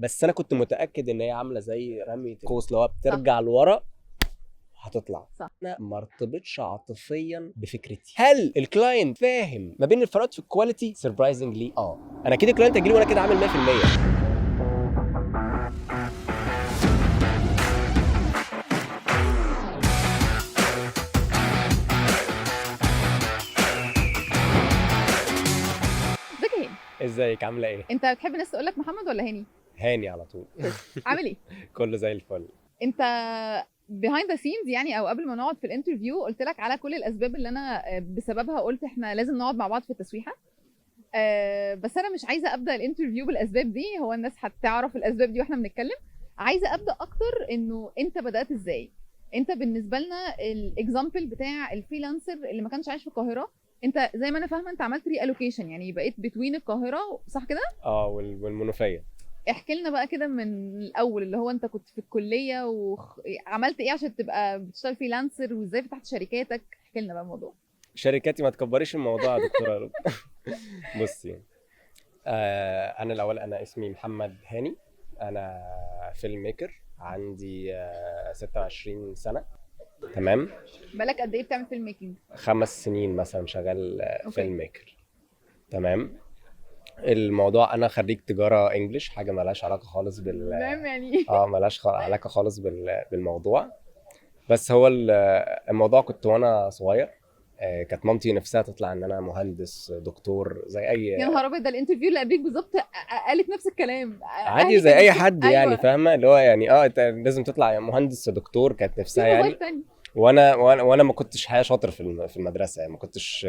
بس انا كنت متاكد ان هي عامله زي رمية القوس، لو بترجع لورا هتطلع. صح. انا ما ارتبطش عاطفيا بفكرتي. هل ال client فاهم ما بين الفروقات في ال quality؟ surprisingly انا كده ال client هيجيلي وانا كده عامل 100%. ازيك يا هاني؟ ازيك عامله ايه؟ انت بتحب الناس تقول لك محمد ولا هاني؟ هاني على طول. عامل ايه؟ كله زي الفل. انت behind the scenes يعني، او قبل ما نقعد في ال interview قلت لك على كل الاسباب اللي انا بسببها قلت احنا لازم نقعد مع بعض في التسويحه. بس انا مش عايزه ابدا ال interview بالاسباب دي، هو الناس هتعرف الاسباب دي واحنا بنتكلم. عايزه ابدا اكتر انه انت بدات ازاي. انت بالنسبة لنا ال example بتاع ال freelancer اللي ما كانش عايش في القاهرة. انت زي ما انا فاهمه انت عملت relocation، يعني بقيت between القاهرة، صح كده؟ والمنوفيه. احكي لنا بقى كده من الاول، اللي هو انت كنت في الكلية وعملت ايه عشان تبقى بتشتغل freelancer، وازاي فتحت شركاتك؟ احكي لنا بقى الموضوع. شركاتي، ما تكبريش الموضوع يا دكتورة. بصي، انا الاول، انا اسمي محمد هاني، انا filmmaker، عندي 26 سنة. تمام. بقالك قد ايه بتعمل filmmaking؟ 5 سنين مثلا شغال filmmaker. تمام. الموضوع انا خريج تجارة English، حاجة مالهاش علاقة خالص بال تمام يعني مالهاش علاقة خالص بالموضوع. بس هو الموضوع كنت وانا صغير، كانت مامتي نفسها تطلع ان انا مهندس دكتور زي اي يا نهار ابيض، ده ال interview اللي قبليك بالظبط قالت نفس الكلام. عادي زي اي حد يعني. أيوة. فاهمه اللي هو يعني انت لازم تطلع مهندس دكتور، كانت نفسها يعني. وانا وانا ما كنتش حاجة شاطر في المدرسة يعني، ما كنتش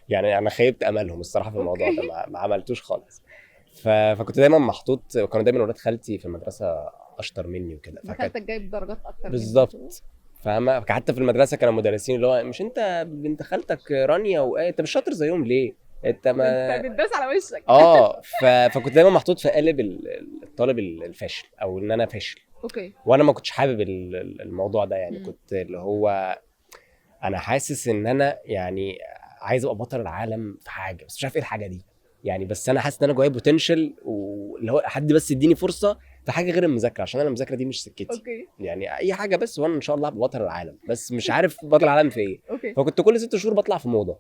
يعني، انا خيبت املهم الصراحة في الموضوع ده، ما عملتوش خالص. فكنت دايما محطوط، وكانوا دايما ولاد خالتي في المدرسة اشطر مني وكده، فكانت جايب درجات اكتر بالظبط، فاهمه. حتى في المدرسة كانوا مدرسين اللي هو مش انت بنت خالتك رانيا انت مش شاطر زيهم ليه؟ انت ما انت بتدوس على وشك. فكنت دايما محطوط في قالب الطالب الفاشل، او ان انا فاشل. okay. وانا ما كنتش حابب الموضوع ده يعني. كنت اللي هو انا حاسس ان انا يعني عايز ابقى بطل العالم في حاجة، بس مش عارف ايه الحاجة دي يعني. بس انا حاسس ان انا جوايا potential، واللي هو حد بس يديني فرصة في حاجة غير المذاكرة، عشان انا المذاكرة دي مش سكتي. okay. يعني اي حاجة بس، وانا ان شاء الله هبقى بطل العالم، بس مش عارف بطل العالم في ايه. okay. فكنت كل 6 شهور بطلع في موضة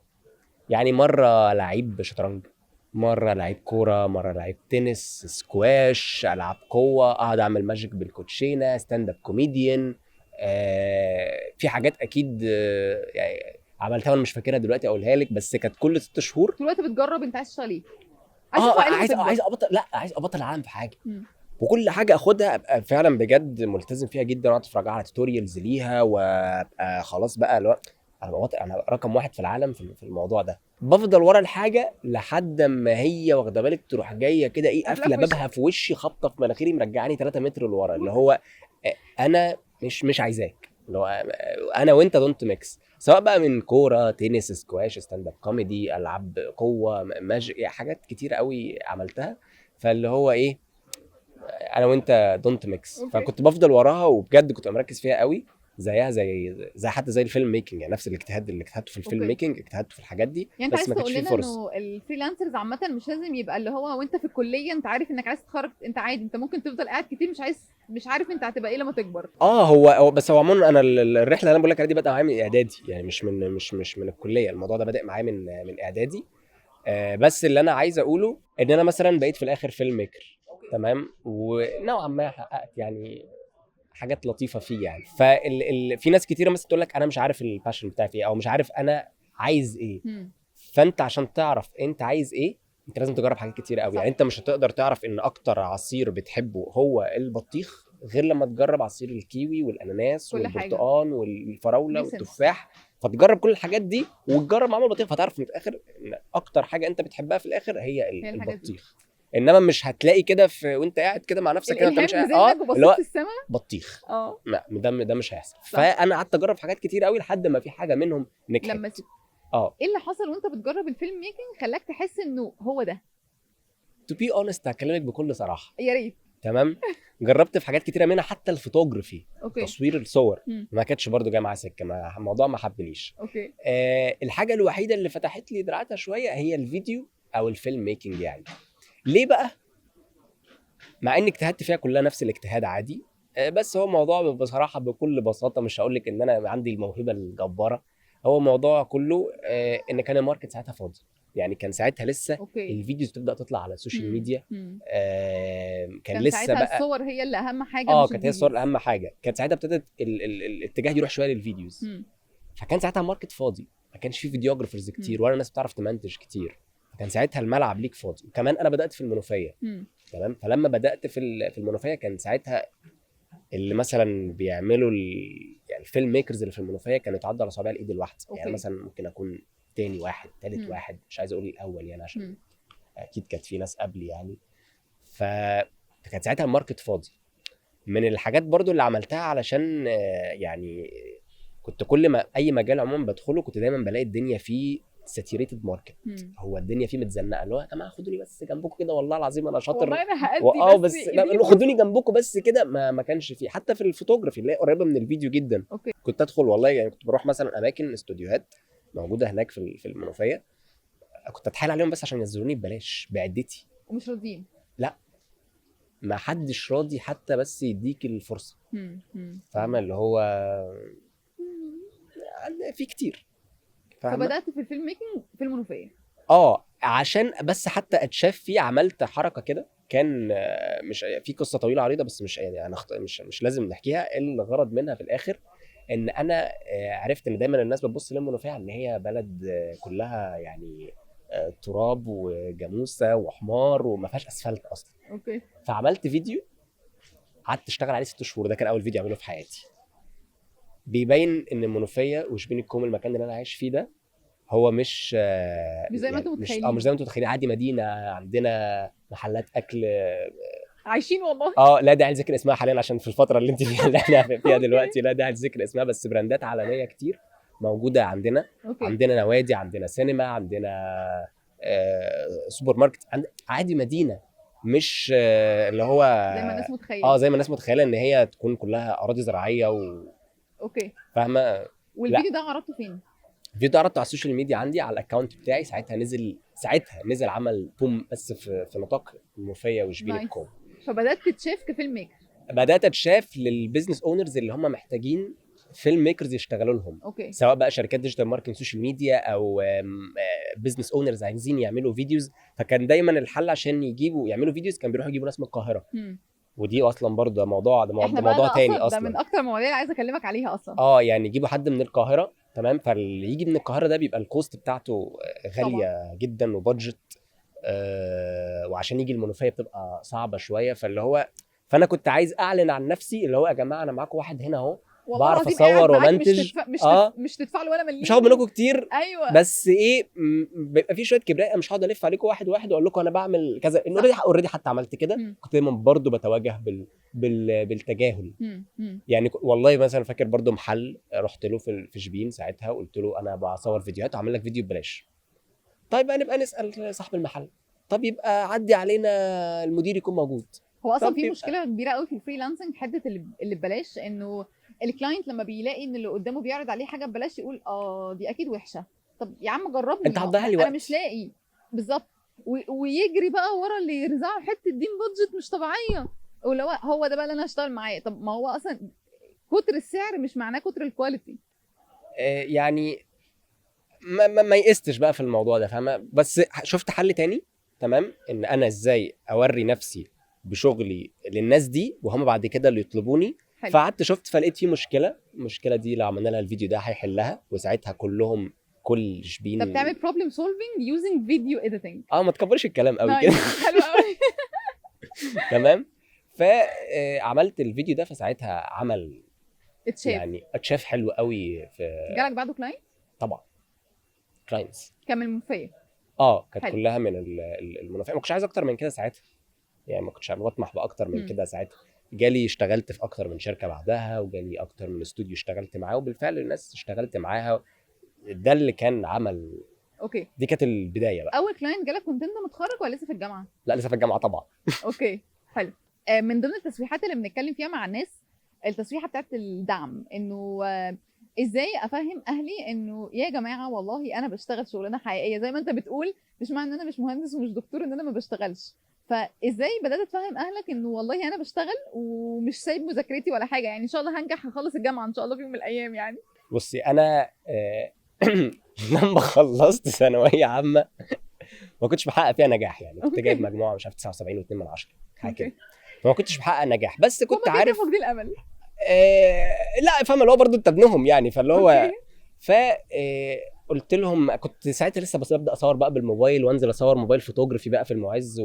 يعني، مرة لعيب شطرنج، مرة لعيب كورة، مرة لعيب تنس، سكواش، العاب قوة، اقعد اعمل magic بالكوتشينه، stand up comedian. في حاجات اكيد يعني عملتها وانا مش فاكرها دلوقتي اقولها لك، بس كانت كل 6 شهور طول الوقت بتجرب انت عايز تشتغل ايه. عايز ابطل، لا عايز ابطل العالم في حاجة. وكل حاجة اخدها ابقى فعلا بجد ملتزم فيها جدا، واقعد اتفرج على tutorials ليها، وابقى خلاص بقى لو انا ببطل، انا رقم 1 في العالم في الموضوع ده. بفضل ورا الحاجة لحد ما هي واخده بالك تروح جاية كده ايه، قافله بابها في وشي، خبطه في مناخيري، مرجعاني 3 متر لورا، اللي هو انا مش عايزاك، اللي هو انا وانت don't mix، سواء بقى من كورة، تنس، سكواش، stand up comedy، العاب قوة، magic، حاجات كتير قوي عملتها. فاللي هو ايه، انا وانت don't mix. فكنت بفضل وراها، وبجد كنت مركز فيها قوي، زيها زي حتى زي ال film making يعني، نفس الاجتهاد اللي اجتهدته في ال film making اجتهدته في الحاجات دي. يعني انت عايز تقول لنا انه ال freelancers عامة مش لازم يبقى اللي هو وانت في الكلية انت عارف انك عايز تتخرج، انت عادي انت ممكن تفضل قاعد كتير مش عارف انت هتبقى ايه لما تكبر. هو بس هو عموما انا الرحلة اللي انا بقول لك عليها دي بدأت معايا من اعدادي يعني، مش من مش مش من الكلية. الموضوع ده بدأ معايا من اعدادي. بس اللي انا عايز اقوله ان انا مثلا بقيت في الاخر film maker، تمام، ونوعا ما حققت يعني حاجات لطيفة فيه يعني. في ناس كتيرة مثلا تقول لك انا مش عارف ال passion بتاعتي ايه، او مش عارف انا عايز ايه. فانت عشان تعرف انت عايز ايه انت لازم تجرب حاجات كتير قوي. يعني انت مش هتقدر تعرف ان اكتر عصير بتحبه هو البطيخ غير لما تجرب عصير الكيوي والاناناس والبرتقال والفراوله والتفاح. فتجرب كل الحاجات دي وتجرب معاهم البطيخ، فتعرف ان في الاخر ان اكتر حاجة انت بتحبها في الاخر هي البطيخ. انما مش هتلاقي كده في وانت قاعد كده مع نفسك كده انت مش قاعد اللي هو بطيخ. لا ده مش هيحصل. فانا قعدت اجرب حاجات كتير قوي لحد ما في حاجة منهم نجحت. لما ايه اللي حصل وانت بتجرب ال film making خلاك تحس انه هو ده؟ to be honest هكلمك بكل صراحة، يا ريت. تمام. جربت في حاجات كتيرة منها حتى ال photography، تصوير الصور، ما كانتش برضو جاية معايا سكة، الموضوع ما حبنيش. okay. الحاجة الوحيدة اللي فتحت لي دراعتها شوية هي الفيديو او ال film making يعني. ليه بقى؟ مع اني اجتهدت فيها كلها نفس الاجتهاد عادي. بس هو الموضوع بصراحة بكل بساطه، مش هقول لك ان انا عندي الموهبة الجباره، هو الموضوع كله ان كان ال market ساعتها فاضي، يعني كان ساعتها لسه ال videos تبدا تطلع على ال social media. كان لسه ساعتها بقى الصور هي اللي اهم حاجه، مش كانت هي الصور ال videos. اهم حاجه. كانت ساعتها ابتدت الاتجاه يروح شوية لل videos. فكان ساعتها ال market فاضي، ما كانش فيه videographers كتير ولا ناس بتعرف تمنتج كتير، فكان ساعتها الملعب ليك فاضي. وكمان انا بدات في المنوفيه. تمام، فلما بدات في المنوفية كان ساعتها اللي مثلا بيعملوا يعني ال film makers اللي في المنوفية كانوا يتعدوا على صوابع الايد الواحده. يعني مثلا ممكن اكون تاني واحد، تالت واحد، مش عايز اقول الاول يعني عشان اكيد كانت في ناس قبلي يعني. فكانت ساعتها ال market فاضي. من الحاجات برضو اللي عملتها علشان يعني كنت كل ما اي مجال عموما بدخله كنت دايما بلاقي الدنيا فيه saturated market. هو الدنيا فيه متزنقه، اللي هو يا جماعة خدوني بس جنبكم كده، والله العظيم انا شاطر. والله انا هأدي. بس اديني خدوني جنبكم بس كده. ما كانش فيه حتى في الفوتوغرافي اللي هي قريبه من الفيديو جدا. كنت ادخل والله، يعني كنت بروح مثلا اماكن استوديوهات موجودة هناك في المنوفيه، كنت اتحايل عليهم بس عشان ينزلوني ببلاش بعدتي. ومش راضيين. ما حدش راضي حتى بس يديك الفرصه. مم. فاهمه؟ اللي هو في كتير، فاهمه؟ فبدات في ال film making في المنوفيه. اه، عشان بس حتى اتشاف فيه. عملت حركة كده، كان مش في قصة طويلة عريضه، بس مش يعني انا مش لازم نحكيها. الغرض منها في الاخر ان انا عرفت ان دايما الناس بتبص للمنوفيه ان هي بلد كلها يعني تراب وجاموسه وحمار وما فيهاش اسفلت اصلا. فعملت فيديو قعدت اشتغل عليه 6 شهور، ده كان اول فيديو اعمله في حياتي، بيبين ان المنوفية وشبين الكوم، المكان اللي انا عايش فيه ده، هو مش مش زي ما انتم مش متخيلين. اه، مش زي ما انتم متخيلين. عادي، مدينة عندنا محلات اكل. عايشين والله. اه، لا داعي لذكر اسمها حاليا عشان في الفترة اللي انت فيها، اللي احنا فيها دلوقتي، لا داعي لذكر اسمها، بس براندات عالمية كتير موجودة عندنا. عندنا نوادي، عندنا سينما، عندنا سوبر ماركت، عادي مدينه، مش اللي هو زي ما الناس متخيله. اه، زي ما الناس متخيله ان هي تكون كلها اراضي زراعية فاهمه؟ والفيديو ده عرضته فين؟ الفيديو ده عرضته على ال social media عندي، على ال account بتاعي. ساعتها نزل، ساعتها نزل عمل boom، بس في نطاق المنوفية وشبين الكوم. فبدات تتشاف ك film maker. بدات اتشاف لل business owners اللي هم محتاجين film makers يشتغلوا لهم، سواء بقى شركات digital marketing، social media، او business owners عايزين يعملوا videos. فكان دايما الحل عشان يجيبوا يعملوا videos كان بيروحوا يجيبوا ناس من القاهره. ودي اصلا برضه ده موضوع، ده احنا بقى موضوع ده تاني أصلاً اصلا. ده من اكتر المواضيع اللي عايزه اكلمك عليها اصلا. اه، يعني يجيبوا حد من القاهره، تمام؟ فاللي يجي من القاهرة ده بيبقى ال cost بتاعته غالية جدا و budget وعشان يجي المنوفية بتبقى صعبة شويه. فاللي هو فانا كنت عايز اعلن عن نفسي، اللي هو يا جماعة انا معاكم واحد هنا اهو والله بعرف العظيم قاعد أصور معاك، مش وأمنتج. تدفع مش مش تدفع له ولا مليم. مش هاخد منكم كتير. بس ايه، بيبقى في شوية كبرياء، مش هقعد الف عليكم واحد واحد واقول لكم انا بعمل كذا، ان already حتى عملت كده. كنت دايما برضو بتواجه بالتجاهل. مم. يعني والله مثلا فاكر برضو محل رحت له في شبين ساعتها، قلت له انا بصور فيديوهات وعامل لك فيديو ببلاش. طيب بقى نبقى نسال صاحب المحل، طب يبقى عدي علينا المدير يكون موجود. هو اصلا طب في مشكلة كبيرة قوي في ال freelancing، حتة اللي ببلاش، انه ال client لما بيلاقي ان اللي قدامه بيعرض عليه حاجة ببلاش يقول اه دي اكيد وحشه، طب يا عم جربني. انت هتضيع لي انا وقت. مش لاقي بالظبط، ويجري بقى ورا اللي يرزعه حتة دين budget مش طبيعيه، واللي هو هو ده بقى اللي انا هشتغل معاه. طب ما هو اصلا كتر السعر مش معناه كتر ال quality. يعني ما يئستش بقى في الموضوع ده، فاهمه؟ بس شفت حل تاني، تمام؟ ان انا ازاي اوري نفسي بشغلي للناس دي وهم بعد كده اللي يطلبوني. فقعدت شفت، فلقيت في مشكله، المشكلة دي لو عملنا لها الفيديو ده هيحلها، وساعتها كلهم كل شبين. طب تعمل problem solving using video editing. اه، ما تكبرش الكلام قوي كده. حلو قوي. تمام، فعملت الفيديو ده، فساعتها عمل اتشاف. يعني اتشاف حلو قوي في جالك بعده client؟ طبعا، clients. كان من المنوفيه؟ اه، كانت كلها من المنوفيه. ما كنتش عايز اكتر من كده ساعتها، يعني ما كنتش بطمح باكتر من كده ساعتها. جالي اشتغلت في اكتر من شركة بعدها، وجالي اكتر من استوديو اشتغلت معاه، وبالفعل الناس اشتغلت معاها، ده اللي كان عمل. دي كانت البداية بقى. اول client جالك كنت انت متخرج ولا لسه في الجامعة؟ لا، لسه في الجامعة طبعا. okay، حلو. من ضمن التسويحات اللي بنتكلم فيها مع الناس التسويحه بتاعت الدعم، انه ازاي افهم اهلي انه يا جماعة والله انا بشتغل شغلانة حقيقيه، زي ما انت بتقول، مش معنى ان انا مش مهندس ومش دكتور ان انا ما بشتغلش. فازاي بدات تفهم اهلك انه والله انا بشتغل ومش سايب مذاكرتي ولا حاجه، يعني ان شاء الله هنجح، هخلص الجامعة ان شاء الله في يوم من الايام يعني؟ بصي، انا لما خلصت ثانوية عامة ما كنتش بحقق فيها نجاح، يعني كنت جايب مجموعة مش عارف 79.2 من 10 حاجة كده، فما كنتش بحقق نجاح، بس كنت هما كده عارف فاقدين الامل. لا، فاهم، اللي هو برضه انت ابنهم يعني، فاللي هو ف قلت لهم، كنت ساعتها لسه بس ببدا اصور بقى بالموبايل، وانزل اصور mobile photography بقى في المعز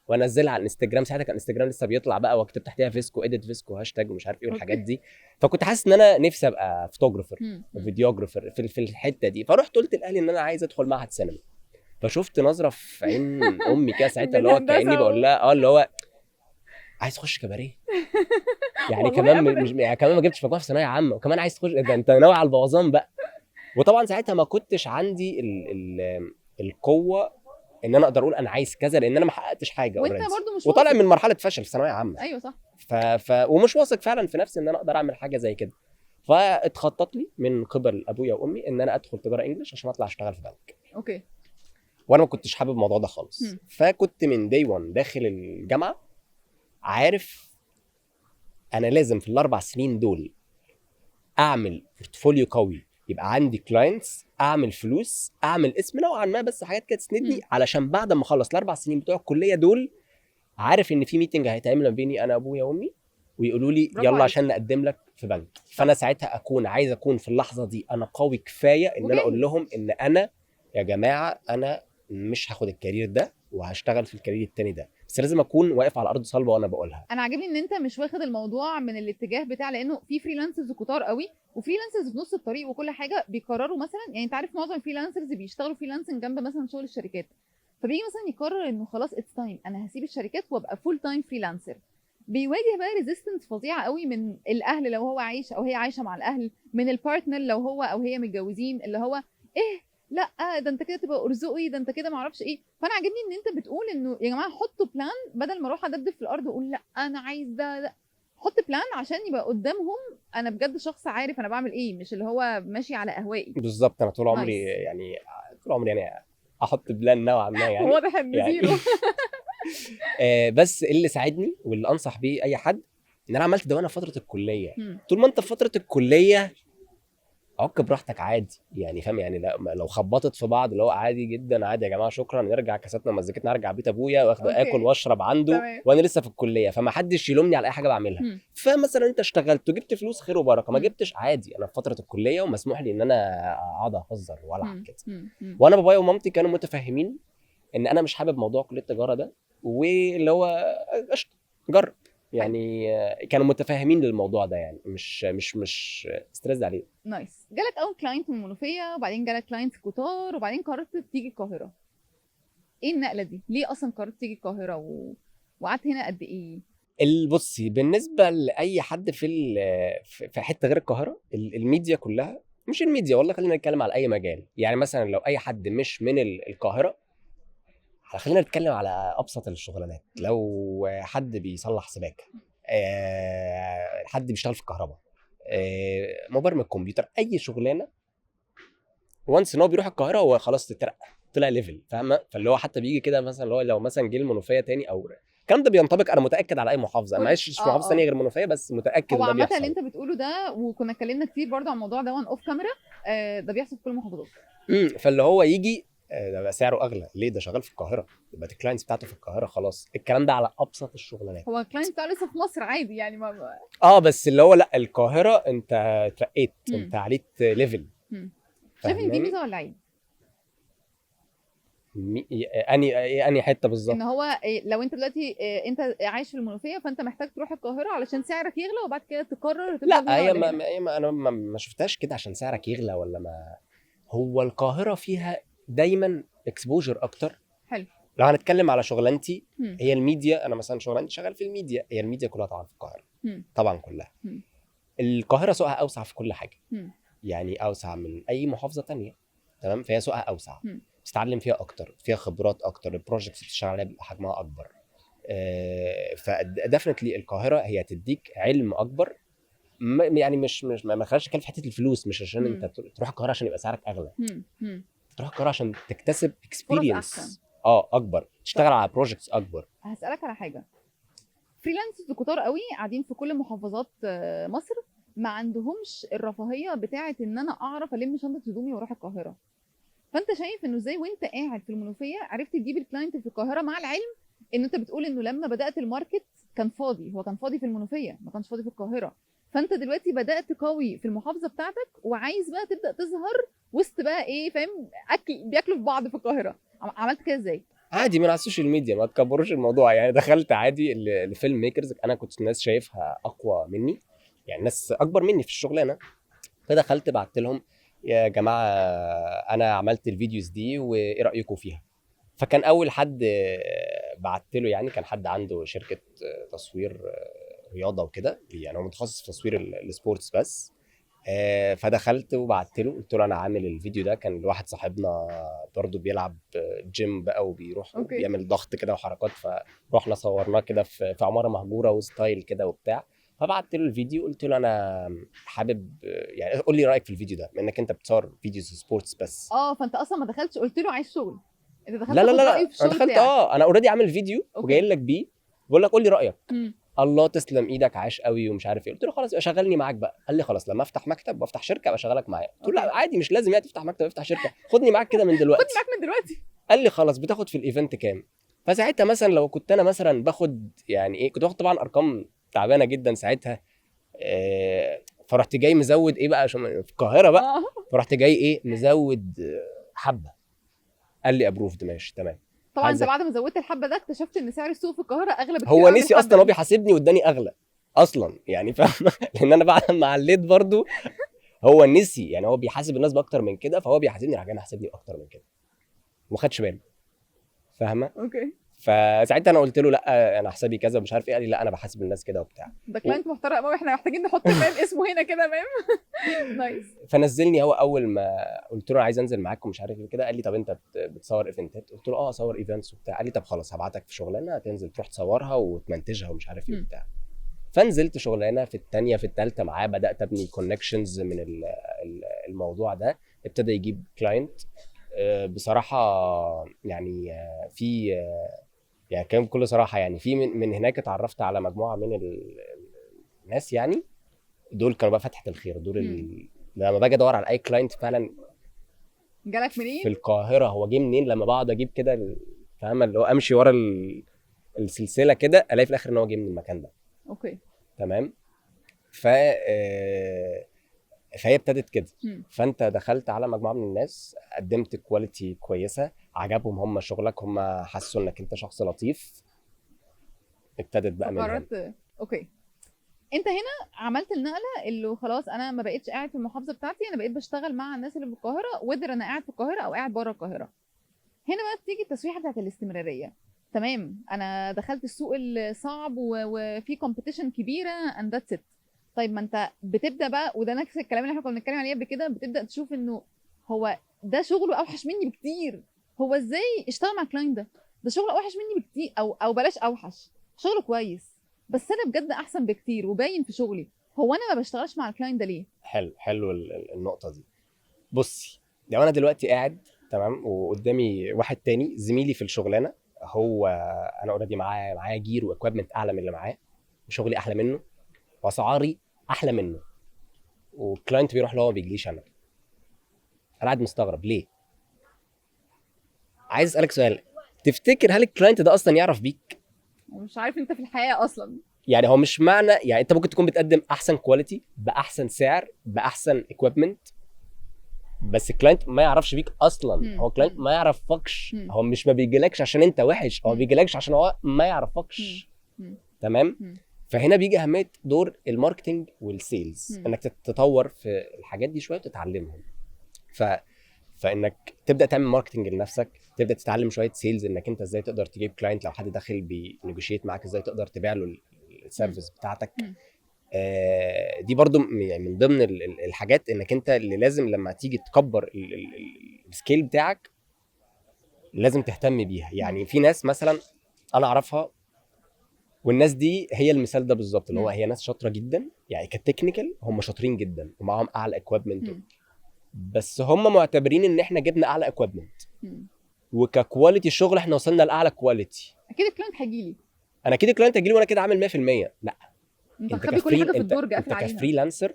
وانزلها على الانستجرام. ساعتها كان الانستجرام لسه بيطلع بقى، واكتب تحتها فيسكو edit فيسكو هاشتاج ومش عارف ايه والحاجات دي. فكنت حاسس ان انا نفسي ابقى photographer videographer في الحتة دي. فرحت قلت لاهلي ان انا عايز ادخل معهد سينما، فشفت نظره في عين امي كده ساعتها، اللي هو من هندسة كاني بقول لها اللي هو عايز تخش كباريه يعني، والله كمان أبداً. مش يعني كمان ما جبتش مجموعة في ثانوية عامة وكمان عايز تخش؟ ده انت ناوي على البوظان بقى. وطبعا ساعتها ما كنتش عندي ال القوة ان انا اقدر اقول انا عايز كذا، لان انا ما حققتش حاجة وانت already. برضو مش وطالع واثق. من مرحلة فشل في ثانوية عامه. ايوه صح. ومش واثق فعلا في نفسي ان انا اقدر اعمل حاجة زي كده. فاتخطط لي من قبل ابويا وامي ان انا ادخل تجارة English عشان اطلع اشتغل في بنك. وانا ما كنتش حابب الموضوع ده خالص. فكنت من day 1 داخل الجامعة عارف انا لازم في ال4 سنين دول اعمل portfolio قوي، يبقى عندي clients، اعمل فلوس، اعمل اسم نوعا ما، بس حاجات كده تسندني، علشان بعد ما اخلص ال4 سنين بتوع الكلية دول عارف ان في meeting هيتعمل ما بيني انا ابويا وامي ويقولوا لي برافو يلا عليك. عشان نقدم لك في بنك. فانا ساعتها اكون عايز اكون في اللحظة دي انا قوي كفاية ان انا اقول وجاهز. لهم ان انا يا جماعة انا مش هاخد ال career ده وهشتغل في ال career التاني ده، بس لازم اكون واقف على ارض صلبه وانا بقولها. انا عاجبني ان انت مش واخد الموضوع من الاتجاه بتاع، لانه في freelancers كتار قوي و freelancers في نص الطريق وكل حاجة بيقرروا مثلا، يعني انت عارف معظم ال freelancers بيشتغلوا freelancing جنب مثلا شغل الشركات، فبيجي مثلا يقرر انه خلاص it's time، انا هسيب الشركات وابقى full time freelancer. بيواجه بقى resistance فظيعة قوي من الاهل لو هو عايش او هي عايشه مع الاهل، من ال partner لو هو او هي متجوزين، اللي هو ايه لا ده انت كده تبقى ارزقي، ده انت كده معرفش ايه. فانا عاجبني ان انت بتقول انه يا جماعة حطوا plan، بدل ما اروح ادبدب في الارض واقول لا انا عايز ده، ده حط plan عشان يبقى قدامهم انا بجد شخص عارف انا بعمل ايه، مش اللي هو ماشي على اهوائي. بالظبط، انا طول عمري nice. يعني طول عمري يعني احط plan نوعا ما يعني. واضح ان يعني zero. بس اللي ساعدني واللي انصح بيه اي حد ان انا عملت ده وانا في فترة الكليه. طول ما انت في فترة الكلية عك براحتك عادي، يعني فاهم، يعني لو خبطت في بعض اللي هو عادي جدا، عادي يا جماعة شكرا، نرجع كاساتنا ومزيكتنا، ارجع بيت ابويا واخد اكل واشرب عنده وانا لسه في الكليه، فما حدش يلومني على اي حاجة بعملها. فمثلا انت اشتغلت وجبت فلوس خير وبركه، ما جبتش عادي، انا في فترة الكلية ومسموح لي ان انا اقعد اهزر والعب كده. وانا بابايا ومامتي كانوا متفاهمين ان انا مش حابب موضوع كليه التجارة ده، واللي هو قشطه جرب يعني، كانوا متفاهمين للموضوع ده، يعني مش stress عليه. nice. جالك اول client من المنوفيه، وبعدين جالك clients كتار، وبعدين قررت تيجي القاهره. ايه النقلة دي؟ ليه اصلا قررت تيجي القاهرة وقعدت هنا قد ايه؟ بصي، بالنسبة لاي حد في حتة غير القاهره، الميديا كلها، مش الميديا والله، خلينا نتكلم على اي مجال، يعني مثلا لو اي حد مش من القاهره، خلينا نتكلم على ابسط الشغلانات، لو حد بيصلح سباكه، حد بيشتغل في الكهرباء، مبرمج كمبيوتر، اي شغلانة once ان هو بيروح القاهرة هو خلاص اترقى، طلع level، فاهمه؟ فاللي هو حتى بيجي كده مثلا اللي هو لو مثلا جه المنوفية تاني، او الكلام ده بينطبق انا متاكد على اي محافظه، انا معيش في محافظة ثانية غير المنوفية، بس متاكد هو ان ده عامة بيحصل. اللي انت بتقوله ده، وكنا اتكلمنا كتير برضه عن الموضوع ده one off camera، ده بيحصل في كل المحافظات. فاللي هو يجي ده بقى سعره اغلى ليه؟ ده شغال في القاهره، يبقى ال clients بتاعته في القاهره، خلاص. الكلام ده على ابسط الشغلانات. هو ال client بتاعه لسه في مصر عادي يعني ما اه، بس اللي هو لا، القاهرة انت اترقيت، انت عليت level. شايف ان دي فاهماني؟ ميزة ولا عيب؟ اني حتة بالظبط؟ ان هو لو انت دلوقتي انت عايش في المنوفية فانت محتاج تروح القاهرة علشان سعرك يغلى، وبعد كده تقرر تفضل لا، هنا هي ولا ما هنا. ما هي ما انا ما شفتهاش كده عشان سعرك يغلى ولا ما هو القاهرة فيها دايما exposure اكتر. لو هنتكلم على شغلانتي، هي الميديا، انا مثلا شغلانتي شغال في الميديا، هي الميديا كلها طبعا في القاهره. طبعا كلها. القاهرة سوقها اوسع في كل حاجه. يعني اوسع من اي محافظة تانية، تمام؟ فهي سوقها اوسع، بتتعلم فيها اكتر، فيها خبرات اكتر، ال projects بتشتغل عليها بيبقى حجمها اكبر، ف definitely القاهرة هي تديك علم اكبر. يعني مش ما خليناش نتكلم في حتة الفلوس، مش عشان انت تروح القاهرة عشان يبقى سعرك اغلى. تروح القاهرة عشان تكتسب experience. أحسن. اه اكبر، تشتغل على projects اكبر. هسألك على حاجة. freelancers كتار قوي قاعدين في كل محافظات مصر، ما عندهمش الرفاهية بتاعة ان انا اعرف الم شنطة هدومي واروح القاهرة. فانت شايف انه ازاي وانت قاعد في المنوفية عرفت تجيب ال client في القاهرة، مع العلم ان انت بتقول انه لما بدأت ال market كان فاضي، هو كان فاضي في المنوفية ما كانش فاضي في القاهرة. فانت دلوقتي بدأت قوي في المحافظة بتاعتك وعايز بقى تبدأ تظهر وسط بقى ايه، فاهم، اكل بياكلوا في بعض في القاهرة. عملت كده ازاي؟ عادي من على ال social media، ما تكبروش الموضوع يعني. دخلت عادي ل film makers انا كنت الناس شايفها اقوى مني، يعني ناس اكبر مني في الشغلانه. فدخلت بعت لهم يا جماعة انا عملت ال videos دي وايه رايكم فيها؟ فكان اول حد بعت له يعني كان حد عنده شركة تصوير رياضة وكده، يعني هو متخصص في تصوير ال sports بس. فدخلت وبعت له قلت له انا عامل الفيديو ده، كان لواحد صاحبنا برضو بيلعب جيم بقى وبيروح وبيعمل ضغط كده وحركات، فروحنا صورناه كده في عمارة مهجورة و style كده وبتاع. فبعت له الفيديو قلت له انا حابب يعني قول لي رايك في الفيديو ده بما انك انت بتصور videos sports بس. اه، فانت اصلا ما دخلتش قلت له عايز شغل، انت دخلت لا لا تاخد لا رأيه لا في انا الشغل دخلت بتاعك. اه انا already عامل فيديو وجاي لك بيه بقول لك قول لي رايك. الله تسلم ايدك عاش قوي ومش عارف ايه. قلت له خلاص يبقى شغلني معاك بقى. قال لي خلاص لما افتح مكتب وافتح شركة ابقى اشغلك معايا. قلت له لا عادي مش لازم يعني تفتح مكتب وافتح شركة، خدني معاك كده من دلوقتي. خدني معاك من دلوقتي. قال لي خلاص بتاخد في ال event كام؟ فساعتها مثلا لو كنت انا مثلا باخد يعني ايه، كنت باخد طبعا ارقام تعبانة جدا ساعتها. فرحت جاي مزود ايه بقى عشان في القاهرة بقى. فرحت جاي ايه مزود حبه. قال لي approved ماشي تمام. طبعا انت عايزك. بعد ما زودت الحبة ده اكتشفت ان سعر السوق في القاهرة اغلى بكتير هو قوي من نسي الحبة اصلا هو دي. بيحاسبني واداني اغلى اصلا يعني، فاهم؟ لان انا بعد ما عليت برضو هو نسي، يعني هو بيحاسب الناس باكتر من كده، فهو بيحاسبني راح جاي محاسبني باكتر من كده وما خدش باله، فاهمه؟ okay. فساعتها انا قلت له لا انا حسابي كذا ومش عارف ايه. قال لي لا انا بحاسب الناس كده وبتاع. ده client محترم قوي، احنا محتاجين نحط فاهم اسمه هنا كده، فاهم؟ nice. فنزلني هو اول ما قلت له انا عايز انزل معاك ومش عارف ايه كده. قال لي طب انت بتصور event ات؟ قلت له اه اصور events وبتاع. قال لي طب خلاص هبعتك في شغلانة تنزل تروح تصورها وتمنتجها ومش عارف ايه وبتاع. فنزلت شغلانة في الثانية في الثالثة معاه، بدات ابني connections من الموضوع ده، ابتدى يجيب client. بصراحة يعني في يعني كان بكل صراحة يعني في من هناك اتعرفت على مجموعة من الناس، يعني دول كانوا بقى فتحه الخير دول. لما باجي ادور على اي client فعلا جالك منين؟ في القاهرة هو جه منين؟ لما بقعد اجيب كده فاهمه اللي هو امشي ورا السلسلة كده الاقي في الاخر ان هو جه من المكان ده. okay. تمام. فهي ابتدت كده. فانت دخلت على مجموعة من الناس، قدمت quality كويسة، عجبهم هم شغلك، هم حسوا انك انت شخص لطيف، ابتدت بقى من هنا. قررت. okay، انت هنا عملت النقلة اللي خلاص انا ما بقتش قاعد في المحافظة بتاعتي، انا بقيت بشتغل مع الناس اللي في القاهرة، whether انا قاعد في القاهرة او قاعد بره القاهرة. هنا بقى بتيجي التسويحه بتاعت الاستمرارية. تمام، انا دخلت السوق الصعب وفي competition كبيرة and that's it. طيب ما انت بتبدا بقى، وده نفس الكلام اللي احنا كنا بنتكلم عليه قبل كده، بتبدا تشوف انه هو ده شغله اوحش مني بكتير، هو ازاي اشتغل مع ال client ده؟ ده شغله اوحش مني بكتير، او بلاش اوحش، شغله كويس بس انا بجد احسن بكتير وباين في شغلي، هو انا ما بشتغلش مع ال client ده ليه؟ حلو حلو النقطة دي. بصي، لو انا دلوقتي قاعد تمام وقدامي واحد تاني زميلي في الشغلانة، هو انا already معايا gear و equipment اعلى من اللي معاه، وشغلي احلى منه واسعاري احلى منه، وال client بيروح له هو ما بيجيليش انا قاعد مستغرب ليه. عايز اسالك سؤال، تفتكر هل ال client ده اصلا يعرف بيك؟ ومش عارف انت في الحياة اصلا. يعني هو مش معنى يعني انت ممكن تكون بتقدم احسن quality باحسن سعر باحسن equipment، بس ال client ما يعرفش بيك اصلا. هو ال client ما يعرفكش. هو مش ما بيجيلكش عشان انت وحش، هو ما بيجيلكش عشان هو ما يعرفكش. تمام. فهنا بيجي اهمية دور ال marketing وال sales، انك تتطور في الحاجات دي شوية وتتعلمهم. فانك تبدا تعمل marketing لنفسك، تبدا تتعلم شوية sales، انك انت ازاي تقدر تجيب client، لو حد داخل بي negotiate معاك ازاي تقدر تبيع له ال service بتاعتك. دي برضو يعني من ضمن الحاجات انك انت اللي لازم لما تيجي تكبر ال scale بتاعك لازم تهتم بيها. يعني في ناس مثلا انا اعرفها، والناس دي هي المثال ده بالظبط، اللي هو هي ناس شاطرة جدا يعني ك technical هم شاطرين جدا ومعاهم اعلى equipment، بس هم معتبرين ان احنا جبنا اعلى equipment. وك quality شغل احنا وصلنا لاعلى quality. اكيد ال client هيجي لي. انا اكيد ال client هيجي لي وانا كده عامل 100%. لا. انت مخبي كل حاجة في الدرج. انت ك freelancer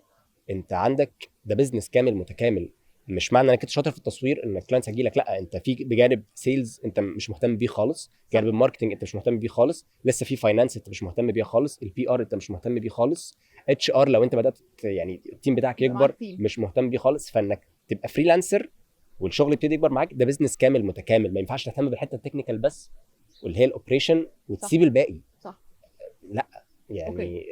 انت عندك ده business كامل متكامل. مش معنى انك انت شاطر في التصوير ان ال clients هيجي لك، لا، انت في بجانب sales انت مش مهتم بيه خالص، جانب ال marketing انت مش مهتم بيه خالص، لسه في finance انت مش مهتم بيه خالص، ال PR انت مش مهتم بيه خالص، HR لو انت بدات يعني ال team بتاعك يكبر مش مهتم بيه خالص. فانك تبقى freelancer والشغل يبتدي يكبر معاك، ده business كامل متكامل. ما ينفعش تهتم بالحتة ال technical بس واللي هي ال operation وتسيب الباقي. صح. لا يعني okay.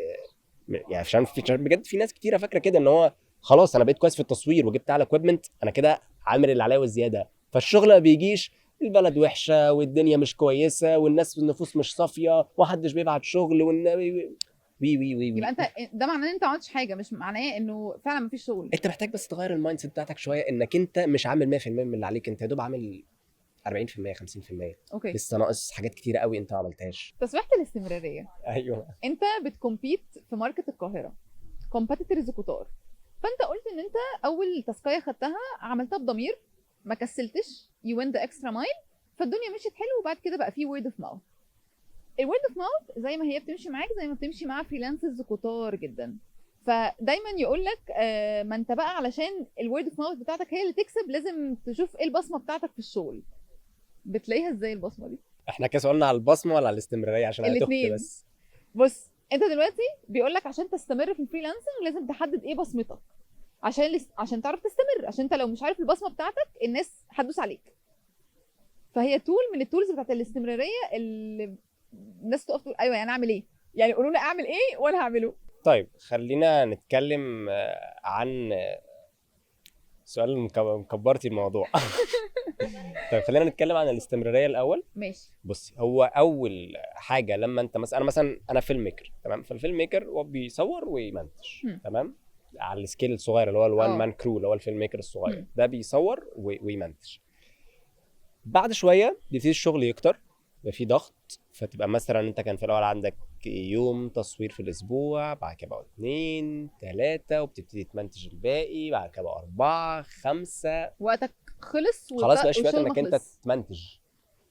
يعني عشان بجد في ناس كتيرة فاكره كده ان هو خلاص انا بقيت كويس في التصوير وجبت اعلى equipment، انا كده عامل اللي عليا والزياده، فالشغل ما بيجيش، البلد وحشة والدنيا مش كويسة والناس النفوس مش صافية ومحدش بيبعت شغل والنبي وي وي وي. يبقى انت ده معناه ان انت ما عملتش حاجه، مش معناه انه فعلا ما فيش شغل. انت محتاج بس تغير ال mindset بتاعتك شويه، انك انت مش عامل 100% من اللي عليك، انت يا دوب عامل 40% 50%. okay. لسه ناقص حاجات كتيرة قوي انت ما عملتهاش. تسويحه الاستمراريه. ايوه. انت بت compete في market القاهره، competitors كتار، فانت قلت ان انت اول task ايه خدتها عملتها بضمير، ما كسلتش، you went the extra mile، فالدنيا مشيت حلو. وبعد كده بقى في word of mouth. ال word of mouth زي ما هي بتمشي معاك زي ما بتمشي مع freelancers كتار جدا. فدايما يقول لك ما انت بقى علشان ال word of mouth بتاعتك هي اللي تكسب لازم تشوف ايه البصمة بتاعتك في الشغل. بتلاقيها ازاي البصمة دي؟ احنا كده سؤالنا على البصمة ولا على الاستمراريه؟ عشان انا تهت بس. بص، انت دلوقتي بيقول لك عشان تستمر في ال freelancing لازم تحدد ايه بصمتك عشان تعرف تستمر، عشان انت لو مش عارف البصمة بتاعتك الناس هتدوس عليك. فهي tool من ال tools بتاعت الاستمرارية اللي الناس تقف تقول ايوه يعني اعمل ايه، يعني قولوا لي اعمل ايه وانا هعمله. طيب خلينا نتكلم عن سؤال مكبرتي الموضوع. طيب خلينا نتكلم عن الاستمرارية الاول. ماشي. بصي، هو اول حاجة لما انت مثلا، انا مثلا انا film maker، تمام؟ فال film maker هو بيصور ويمنتج، تمام؟ على ال scale الصغير اللي هو ال one man crew، اللي هو ال film maker الصغير ده بيصور ويمنتج. بعد شوية بيبتدي الشغل يكتر، يبقى في ضغط، فتبقى مثلا انت كان في الاول عندك يوم تصوير في الاسبوع، بعد كده بقوا 2 3، وبتبتدي تمنتج الباقي، بعد كده بقوا 4 5. وقتك خلص. خلاص بقاش في وقت انك انت تمنتج،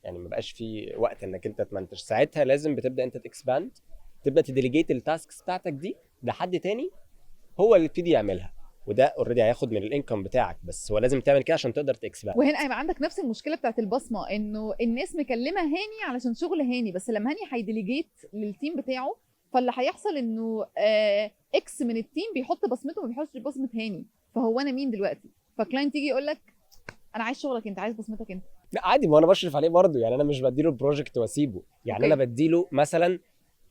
يعني ما بقاش في وقت انك انت تمنتج. ساعتها لازم بتبدا انت ت expand، تبدا ت delegate ال tasks بتاعتك دي لحد تاني هو اللي يبتدي يعملها، وده already هياخد من ال income بتاعك، بس هو لازم تعمل كده عشان تقدر ت expand. وهنا هيبقى عندك نفس المشكلة بتاعت البصمة، انه الناس مكلمه هاني علشان شغل هاني، بس لما هاني هي delegate لل team بتاعه، فاللي هيحصل انه X من ال team بيحط بصمته وما بيحطش بصمة هاني، فهو انا مين دلوقتي؟ ف client يجي يقول لك انا عايز شغلك انت، عايز بصمتك انت. لا عادي، ما انا بشرف عليه برضه، يعني انا مش بديله ال project واسيبه، يعني okay. انا بديله مثلا،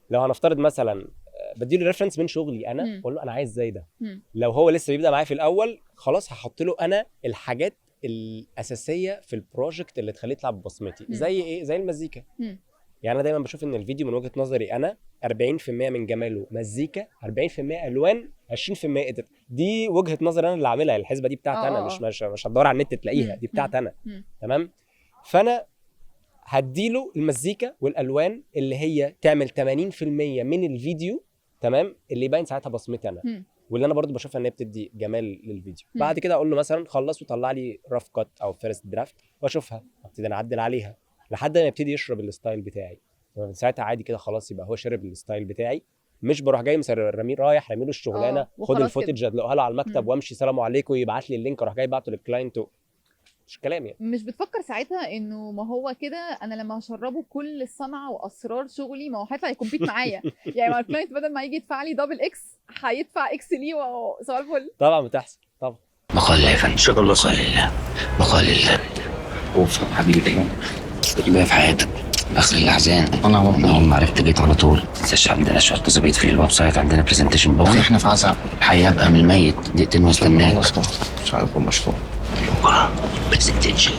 لو هنفترض مثلا بديله reference من شغلي انا، اقول له انا عايز زي ده. لو هو لسه بيبدا معايا في الاول، خلاص هحط له انا الحاجات الاساسية في ال project اللي تخليه يطلع ببصمتي. زي ايه؟ زي المزيكا. يعني انا دايما بشوف ان الفيديو من وجهه نظري انا 40% من جماله مزيكا، 40% الوان، 20% edit. دي وجهه نظري انا اللي عاملها، الحسبة دي بتاعتي انا، مش هتدور على النت تلاقيها، دي بتاعتي انا. تمام؟ فانا هديله المزيكا والالوان اللي هي تعمل 80% من الفيديو، تمام؟ اللي يبين ساعتها بصمتي انا، واللي انا برضو بشوفها ان هي بتدي جمال للفيديو. بعد كده اقول له مثلا خلص وطلع لي rough cut او first draft، واشوفها ابتدي انا اعدل عليها لحد ما يبتدي يشرب ال style بتاعي. ساعتها عادي كده خلاص، يبقى هو شرب ال style بتاعي، مش بروح جاي رامي رايح رامي له الشغلانة، خد ال footage ادلقها له على المكتب وامشي سلام عليكم، يبعت لي ال link اروح جاي بعته لل client. مش كلام يعني. مش بتفكر ساعتها انه ما هو كده انا لما هشربه كل الصنعة واسرار شغلي ما هو هيطلع ي compete معايا، يعني مع ال client بدل ما يجي يدفع لي double X هيدفع X ليه، وصباح الفل. طبعا بتحصل طبعا. بقال الله يا فندم، شكرا الله لله، بقال لله. اوف حبيبي، بقى في حياتك اخر الاحزان. انا اول ما عرفت جيت على طول. ما تنساش عندنا شوية تظبيط في ال website، عندنا presentation بكره، احنا في عزاء. الحقيقة ابقى من الميت دقيقتين واستناك. مش عارف المشروع بكره presentation.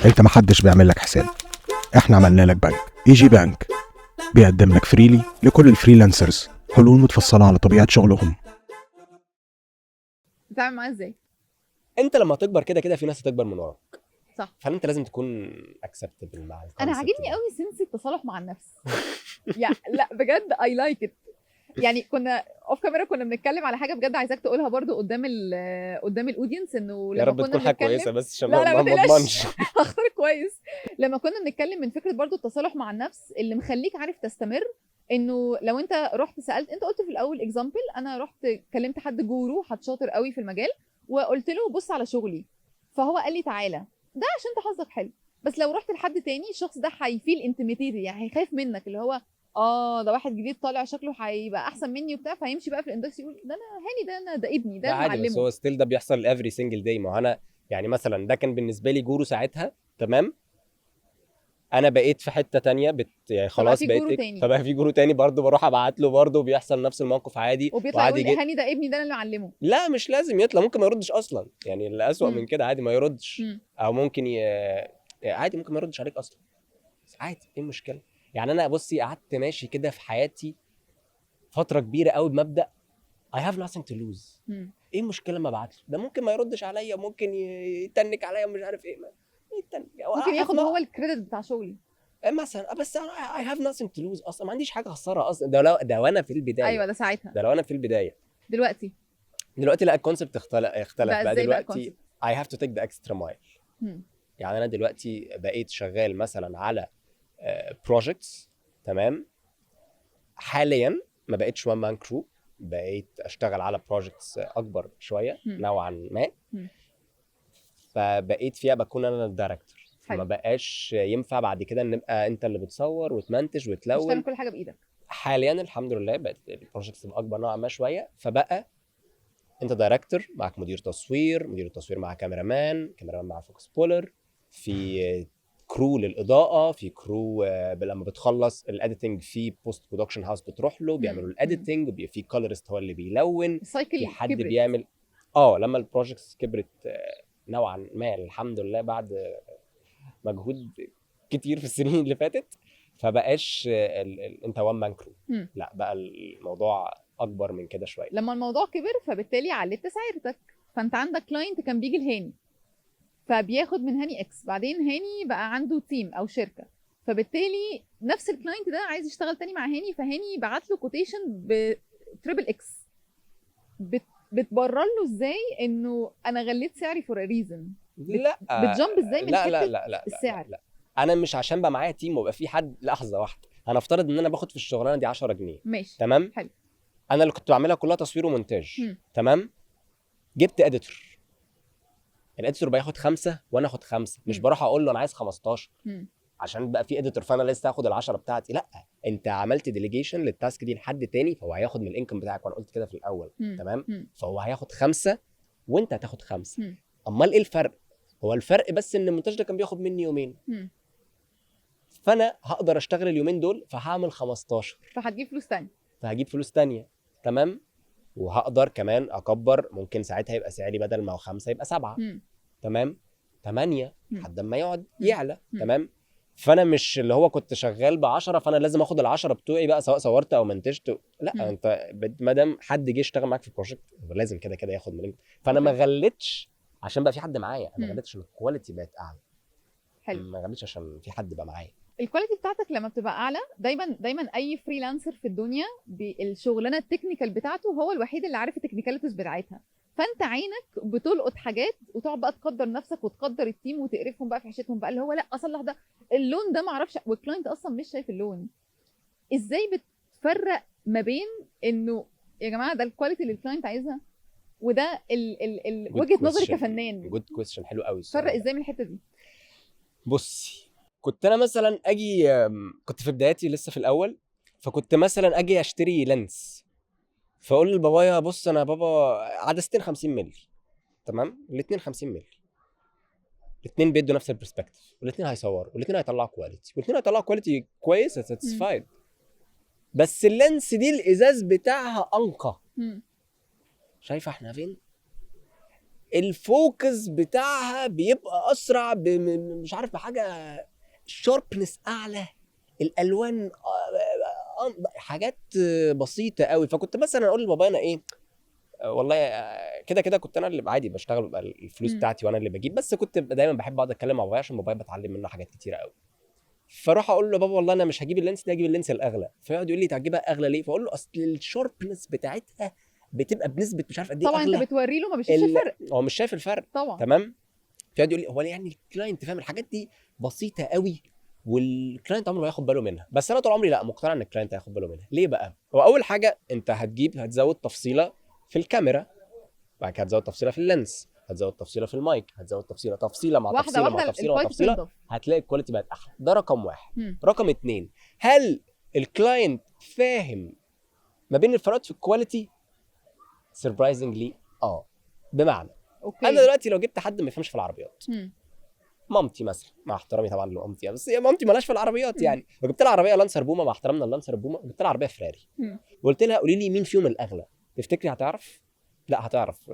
انت محدش بيعمل لك حساب، احنا عملنا لك بنك. EG Bank بيقدم لك freely لكل ال freelancers حلول متفصلة على طبيعة شغلهم. بتتعامل معاه ازاي؟ انت لما تكبر كده كده في ناس هتكبر من وراك، صح. فانت لازم تكون acceptable مع انا عاجبني قوي sense التصالح مع النفس. يعني لا بجد I like it. يعني كنا off camera كنا بنتكلم على حاجة بجد عايزاك تقولها برضو قدام ال audience، انه يا لما رب كنا تكون حاجة بنتكلم كويسة بس عشان لا لا ما ما تقلقش. اضمنش. هختار كويس. لما كنا بنتكلم من فكرة برضو التصالح مع النفس اللي مخليك عارف تستمر، انه لو انت رحت سالت، انت قلت في الاول example، انا رحت كلمت حد guru، حد شاطر قوي في المجال، وقلت له بص على شغلي، فهو قال لي تعالى، ده عشان انت حظك حلو. بس لو رحت لحد تاني الشخص ده هي feel intimidated، يعني هيخاف منك، اللي هو ده واحد جديد طالع شكله هيبقى احسن مني وبتاع، فهيمشي بقى في ال industry يقول ده انا هاني، ده انا، ده ابني، ده ده انا عادي، بس معلمه. هو still ده بيحصل every single day. ما هو انا يعني مثلا ده كان بالنسبة لي guru ساعتها، تمام؟ انا بقيت في حتة تانية يعني خلاص في بقيت guru إيه؟ تاني. فبقى في guru تاني برضه، بروح ابعت له برضه، بيحصل نفس الموقف عادي. وبيطلع وعادي يقول جدا. هاني ده ابني، ده انا اللي معلمه. لا مش لازم يطلع، ممكن ما يردش اصلا، يعني اللي اسوأ من كده عادي ما يردش. او ممكن عادي ممكن ما يردش عليك اصلا، بس عادي، ايه المشكلة؟ يعني انا بصي قعدت ماشي كده في حياتي فترة كبيرة قوي بمبدا I have nothing to lose. ايه المشكلة ما ابعت له؟ ده ممكن ما يردش عليا، ممكن يتنك عليا ومش عارف ايه، يتنك. ممكن ياخد هو ال credit بتاع شغلي. مثلا، بس انا I have nothing to lose اصلا، ما عنديش حاجة اخسرها اصلا. ده لو ده وانا في البدايه. ايوه ده ساعتها. ده لو انا في البدايه. دلوقتي؟ دلوقتي لا، ال concept اختلف. بقى بقى ازاي بقى؟ دلوقتي I have to take the extra mile. يعني انا دلوقتي بقيت شغال مثلا على projects، تمام؟ حاليا ما بقتش one man crew، بقيت اشتغل على projects اكبر شوية نوعا ما. فبقيت فيها بكون انا ال director. ما بقاش ينفع بعد كده ان نبقى انت اللي بتصور وتمنتج مش وتلون. تعمل كل حاجة بايدك. حاليا الحمد لله بقت ال projects تبقى اكبر نوعا ما شويه، فبقى انت director، معاك مدير تصوير، مدير التصوير مع cameraman، cameraman مع focus puller، في crew للاضاءه، في crew لما بتخلص ال editing في post production house بتروح له بيعملوا ال editing، وبيبقى في colorist هو اللي بيلون. ال cycle في حد كبرت. بيعمل لما ال projects كبرت نوعا ما الحمد لله بعد مجهود كتير في السنين اللي فاتت، فبقاش انت one man crew. لا بقى الموضوع اكبر من كده شويه. لما الموضوع كبر فبالتالي عليت تسعيرتك، فانت عندك client كان بيجي لهاني فبياخد من هاني X، بعدين هاني بقى عنده team او شركه، فبالتالي نفس ال client ده عايز يشتغل تاني مع هاني، فهاني بعت له quotation ب triple X. بتبرر له ازاي انه انا غليت سعري for a reason؟ لا. بت jump ازاي من لا حتة لا لا لا السعر؟ لا, لا. انا مش عشان بقى معايا team ويبقى في حد، لحظة واحده، هنفترض ان انا باخد في الشغلانة دي 10 جنيه. ماشي. تمام؟ حلو. انا اللي كنت بعملها كلها تصوير ومونتاج. تمام؟ جبت editor، ال editor بياخد 5 وانا اخد 5، مش بروح اقول له انا عايز 15 عشان بقى في editor فانا لسه هاخد ال10 بتاعتي. لا، انت عملت delegation لل task دي لحد تاني، فهو هياخد من ال income بتاعك، وانا قلت كده في الاول. تمام؟ فهو هياخد 5 وانت هتاخد 5. امال ايه الفرق؟ هو الفرق بس ان المونتاج ده كان بياخد مني يومين، فانا هقدر اشتغل اليومين دول فهعمل 15. فهتجيب فلوس تانية. فهجيب فلوس تانية، تمام؟ وهقدر كمان اكبر، ممكن ساعتها يبقى سعري بدل ما هو 5 يبقى 7. تمام، 8. لحد ما يقعد يعلى. تمام؟ فانا مش اللي هو كنت شغال ب 10 فانا لازم اخد ال 10 بتوعي بقى سواء صورت او منتجت، لا. انت ما دام حد جه اشتغل معاك في ال project لازم كده كده ياخد من، فانا ما غلتش عشان بقى في حد معايا، انا غليت عشان ال quality بقت اعلى. حلو. ما غلتش عشان في حد بقى معايا. ال quality بتاعتك لما بتبقى اعلى، دايما دايما اي freelancer في الدنيا بالشغلانه ال technical بتاعته هو الوحيد اللي عارف ال technicalities بتاعتها، فانت عينك بتلقط حاجات وتقعد بقى تقدر نفسك وتقدر ال team وتقرفهم بقى في عيشتهم بقى، اللي هو لا اصلح ده، اللون ده معرفش، وال client اصلا مش شايف اللون. ازاي بتفرق ما بين انه يا جماعة ده ال quality اللي ال client عايزها وده ال ال ال وجهه نظري كفنان؟ good question، حلو قوي السؤال تفرق ده. ازاي من الحتة دي؟ بصي، كنت انا مثلا اجي كنت في بداياتي لسه في الاول، فكنت مثلا اجي اشتري lens، فاقول لبابايا بص انا بابا عدستين 50 مللي، تمام؟ الاثنين 50 مللي، الاثنين بيدوا نفس ال perspective، والاثنين هيصوروا، والاثنين هيطلعوا quality، والاثنين هيطلعوا quality كويسة satisfied، بس ال lens دي الازاز بتاعها انقى. شايفه احنا فين؟ ال focus بتاعها بيبقى اسرع، مش عارف بحاجة، sharpness اعلى، الالوان حاجات بسيطة قوي. فكنت مثلا اقول لبابا انا ايه والله كده كده كنت انا اللي عادي بشتغل ببقى الفلوس بتاعتي وانا اللي بجيب، بس كنت دايما بحب اقعد اتكلم مع بابايا عشان بابايا بتعلم منه حاجات كتيرة قوي. فاروح اقول له بابا والله انا مش هجيب ال lens ده، هجيب ال lens الاغلى. فيقعد يقول لي تجيبها اغلى ليه؟ فاقول له اصل ال sharpness بتاعتها بتبقى بنسبة مش عارف قد ايه طبعا انت اغلى. بتوري له ما بيشوفش الفرق. هو مش شايف الفرق. طبعا. تمام. فيقعد يقول لي هو ليه يعني ال client فاهم الحاجات دي بسيطة قوي وال client عمره ما ياخد باله منها. بس انا طول عمري لا مقتنع ان ال client هياخد باله منها. ليه بقى؟ هو اول حاجة انت هتزود تفصيله في الكاميرا، بعد كده هتزود تفصيله في ال lens، هتزود تفصيله في المايك، هتزود تفصيله، تفصيله مع واحدة تفصيله مع واحدة تفصيله مع ال quality تفصيله، بتنضف. هتلاقي ال quality بقت احلى. ده رقم واحد. رقم اتنين، هل ال client فاهم ما بين الفروقات في ال quality؟ surprisingly بمعنى okay. انا دلوقتي لو جبت حد ما يفهمش في العربيات، مامتي مثلا، مع احترامي طبعا لمامتي، بس هي مامتي مالهاش في العربيات يعني، وجبت لها عربية لانسر بوما، مع احترامنا اللانسر بوما، وجبت لها عربية فراري، وقلت لها قولي لي مين فيهم الاغلى، تفتكري هتعرف؟ لا هتعرف.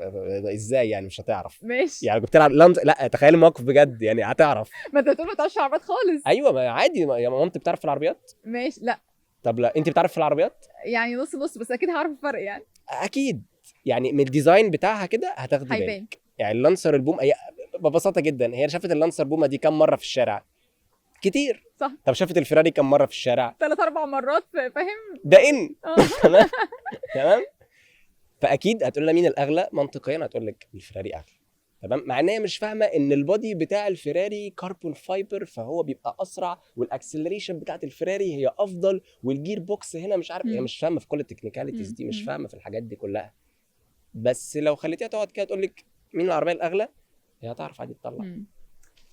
ازاي يعني مش هتعرف؟ ماشي. يعني جبت لها لا تخيل الموقف بجد، يعني هتعرف. ما انت بتقول ما تعرفش عربيات خالص. ايوه ما عادي، يا مامتي بتعرف في العربيات؟ ماشي. لا. طب لا انت بتعرف في العربيات؟ يعني نص نص، بس اكيد هعرف الفرق يعني. اكيد يعني من ال design بتاعها كده هتاخدي بالك. هيبان. يعني اللانسر البوم هي ببساطة جدا هي شافت اللانسر بومه دي كام مرة في الشارع؟ كتير. صح. طب شافت الفيراري كام مرة في الشارع؟ 3-4 مرات، فاهم؟ ده ان تمام تمام. فاكيد هتقول لها مين الاغلى، منطقيا هتقول لك الفيراري اغلى. تمام، مع ان هي مش فاهمه ان ال body بتاع الفيراري carbon fiber، فهو بيبقى اسرع، وال acceleration بتاعت الفيراري هي افضل، وال gear box هنا مش عارف، هي مش فاهمه في كل ال technicalities دي، مش فاهمه في الحاجات دي كلها. بس لو خليتيها تقعد كده تقول لك مين العربية الاغلى، هي هتعرف عادي تطلع.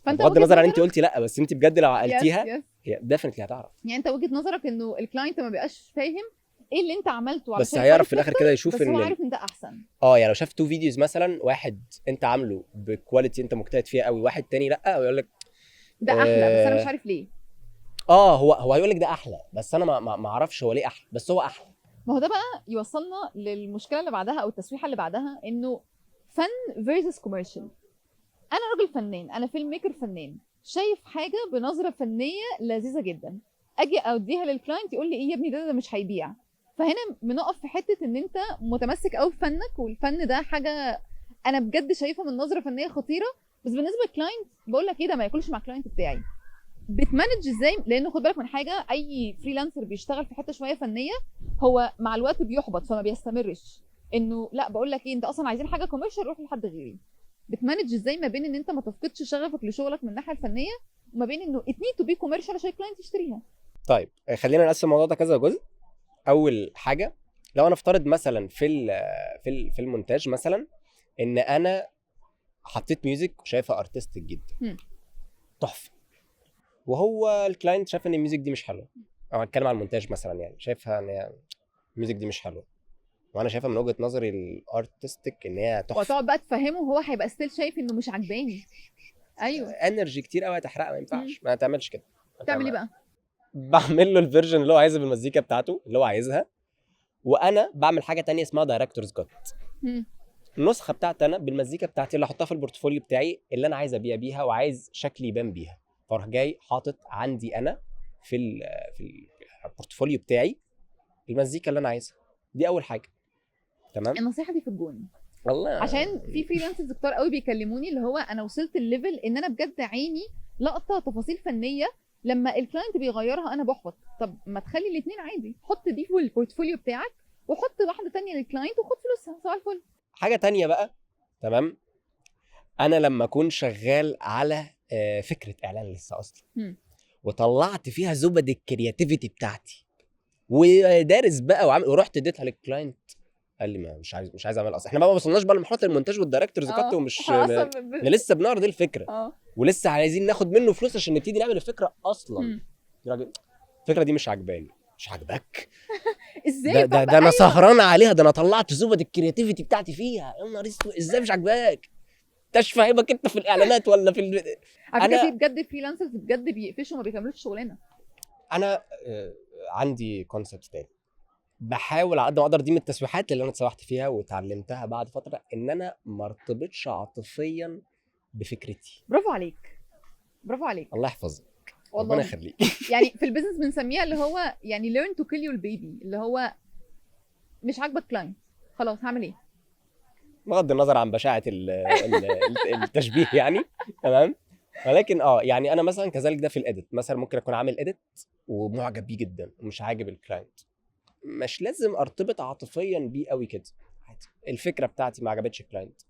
فانت بغض وجهة النظر عن انت نظرك قلتي لا، بس انت بجد لو عقلتيها yes. هي definitely هتعرف. يعني انت وجهه نظرك انه ال client ما بيبقاش فاهم ايه اللي انت عملته بس علشان هيعرف في quality الاخر كده يشوف بس ان هو عارف ان ده احسن. يعني لو شاف two videos مثلا، واحد انت عامله ب quality انت مجتهد فيها قوي، واحد تاني لا، ويقول لك ده احلى، بس انا مش عارف ليه. هو هيقول لك ده احلى، بس انا ما اعرفش هو ليه احلى، بس هو احلى. ما هو ده بقى يوصلنا للمشكلة اللي بعدها او التسويحه اللي بعدها، انه فن versus commercial. انا راجل فنان، انا film maker فنان، شايف حاجة بنظره فنية لذيذة جدا، اجي اوديها لل client يقول لي ايه يا ابني ده مش هيبيع. فهنا بنقف في حتة ان انت متمسك قوي بفنك، والفن ده حاجة انا بجد شايفها من نظره فنية خطيرة، بس بالنسبة لل client بقول لك ايه ده ما ياكلش مع ال client بتاعي. بت manage ازاي؟ لانه خد بالك من حاجة، اي freelancer بيشتغل في حتة شوية فنية هو مع الوقت بيحبط فما بيستمرش، انه لا بقول لك ايه انت اصلا عايزين حاجة commercial روح لحد غيري. بت manage ازاي ما بين ان انت ما تفقدش شغفك لشغلك من الناحية الفنية، وما بين انه it need to be commercial عشان ال client يشتريها؟ طيب خلينا نقسم الموضوع ده كذا جزء. اول حاجة، لو انا افترض مثلا في المونتاج مثلا ان انا حطيت music وشايفها artistic جدا تحفة، وهو ال client شاف ان ال music دي مش حلوة، او هتكلم على المونتاج مثلا، يعني شايفها ان هي ال music دي مش حلوة، وانا شايفها من وجهه نظري ال artistic ان هي تحفة. وتقعد بقى تفهمه وهو هيبقى still شايف انه مش عجباني. ايوه energy كتير قوي هتحرقها، ما ينفعش، ما تعملش كده. تعمل ايه بقى؟ بعمل له ال version اللي هو عايزها بالمزيكا بتاعته اللي هو عايزها، وانا بعمل حاجة تانية اسمها director's cut، النسخة بتاعتي انا بالمزيكا بتاعتي اللي احطها في ال portfolio بتاعي، اللي انا عايز ابيع بيها وعايز شكلي يبان بيها. فاروح جاي حاطط عندي انا في ال portfolio بتاعي المزيكا اللي انا عايزها. دي اول حاجة. تمام. النصيحة دي في الجون والله عشان في freelancers كتار قوي بيكلموني اللي هو انا وصلت ال level ان انا بجد عيني لقطة تفاصيل فنية لما ال client بيغيرها انا بحبط. طب ما تخلي الاثنين عادي، حط دي في ال portfolio بتاعك وحط واحدة تانية لل client وخد فلوسها، صباح الفل. حاجة تانية بقى، تمام، انا لما اكون شغال على فكرة اعلان لسه اصلا وطلعت فيها زبد ال creativity بتاعتي ودارس بقى وعامل، ورحت اديتها لل client قال لي ما مش عايز اعمل اصلا. احنا بقى ما وصلناش بقى لمرحلة المونتاج وال director's cut ومش إحنا أصلاً احنا لسه بنعرض الفكرة ولسه عايزين ناخد منه فلوس عشان نبتدي نعمل الفكرة اصلا. يا راجل الفكرة دي مش عجباني. مش عاجباك؟ ازاي؟ ده طب ده انا سهران عليها، ده انا طلعت زبد ال creativity بتاعتي فيها. يا نهار اسود، ازاي مش عاجباك؟ انتش فاهمك انت في الاعلانات ولا في على فكرة أنا- في بجد freelancers بجد بيقفشوا وما بيكملوش شغلانة. انا عندي concept تاني، بحاول على قد ما اقدر، دي من التسويحات اللي انا اتسوحت فيها واتعلمتها بعد فترة، ان انا ما ارتبطش عاطفيا بفكرتي. برافو عليك، برافو عليك. الله يحفظك، ربنا والله يخليك. يعني في ال business بنسميها اللي هو يعني learn to kill your baby، اللي هو مش عاجبك client خلاص هعمل ايه؟ بغض النظر عن بشاعه التشبيه يعني، تمام. ولكن يعني انا مثلا كذلك ده في ال edit مثلا، ممكن اكون عامل edit ومعجب بيه جدا ومش عاجب ال client، مش لازم ارتبط عاطفيا بيه قوي كده، عادي. الفكرة بتاعتي ما عجبتش ال client،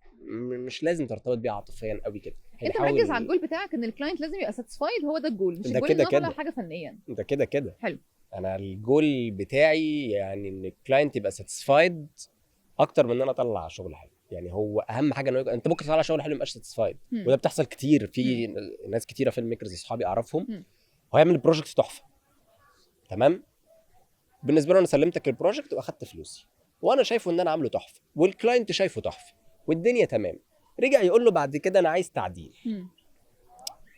مش لازم ترتبط بيه عاطفيا قوي كده. انت مركز على الجول بتاعك ان ال client لازم يبقى satisfied، هو ده الجول، مش ده الجول كده ان انا اطلع كده. حاجة فنيا. ده كده كده. حلو. انا الجول بتاعي يعني ان ال client يبقى satisfied اكتر من ان انا اطلع شغل حلو. يعني هو اهم حاجة انه انت ممكن تطلع شغل حلو ما يبقاش satisfied، وده بتحصل كتير في ناس كتيرة filmmakers اصحابي اعرفهم، هو يعمل project تحفة، تمام، بالنسبة له انا سلمتك ال project واخدت فلوسي، وانا شايفه ان انا عامله تحفة وال client شايفه تحفة والدنيا تمام، رجع يقول له بعد كده انا عايز تعديل،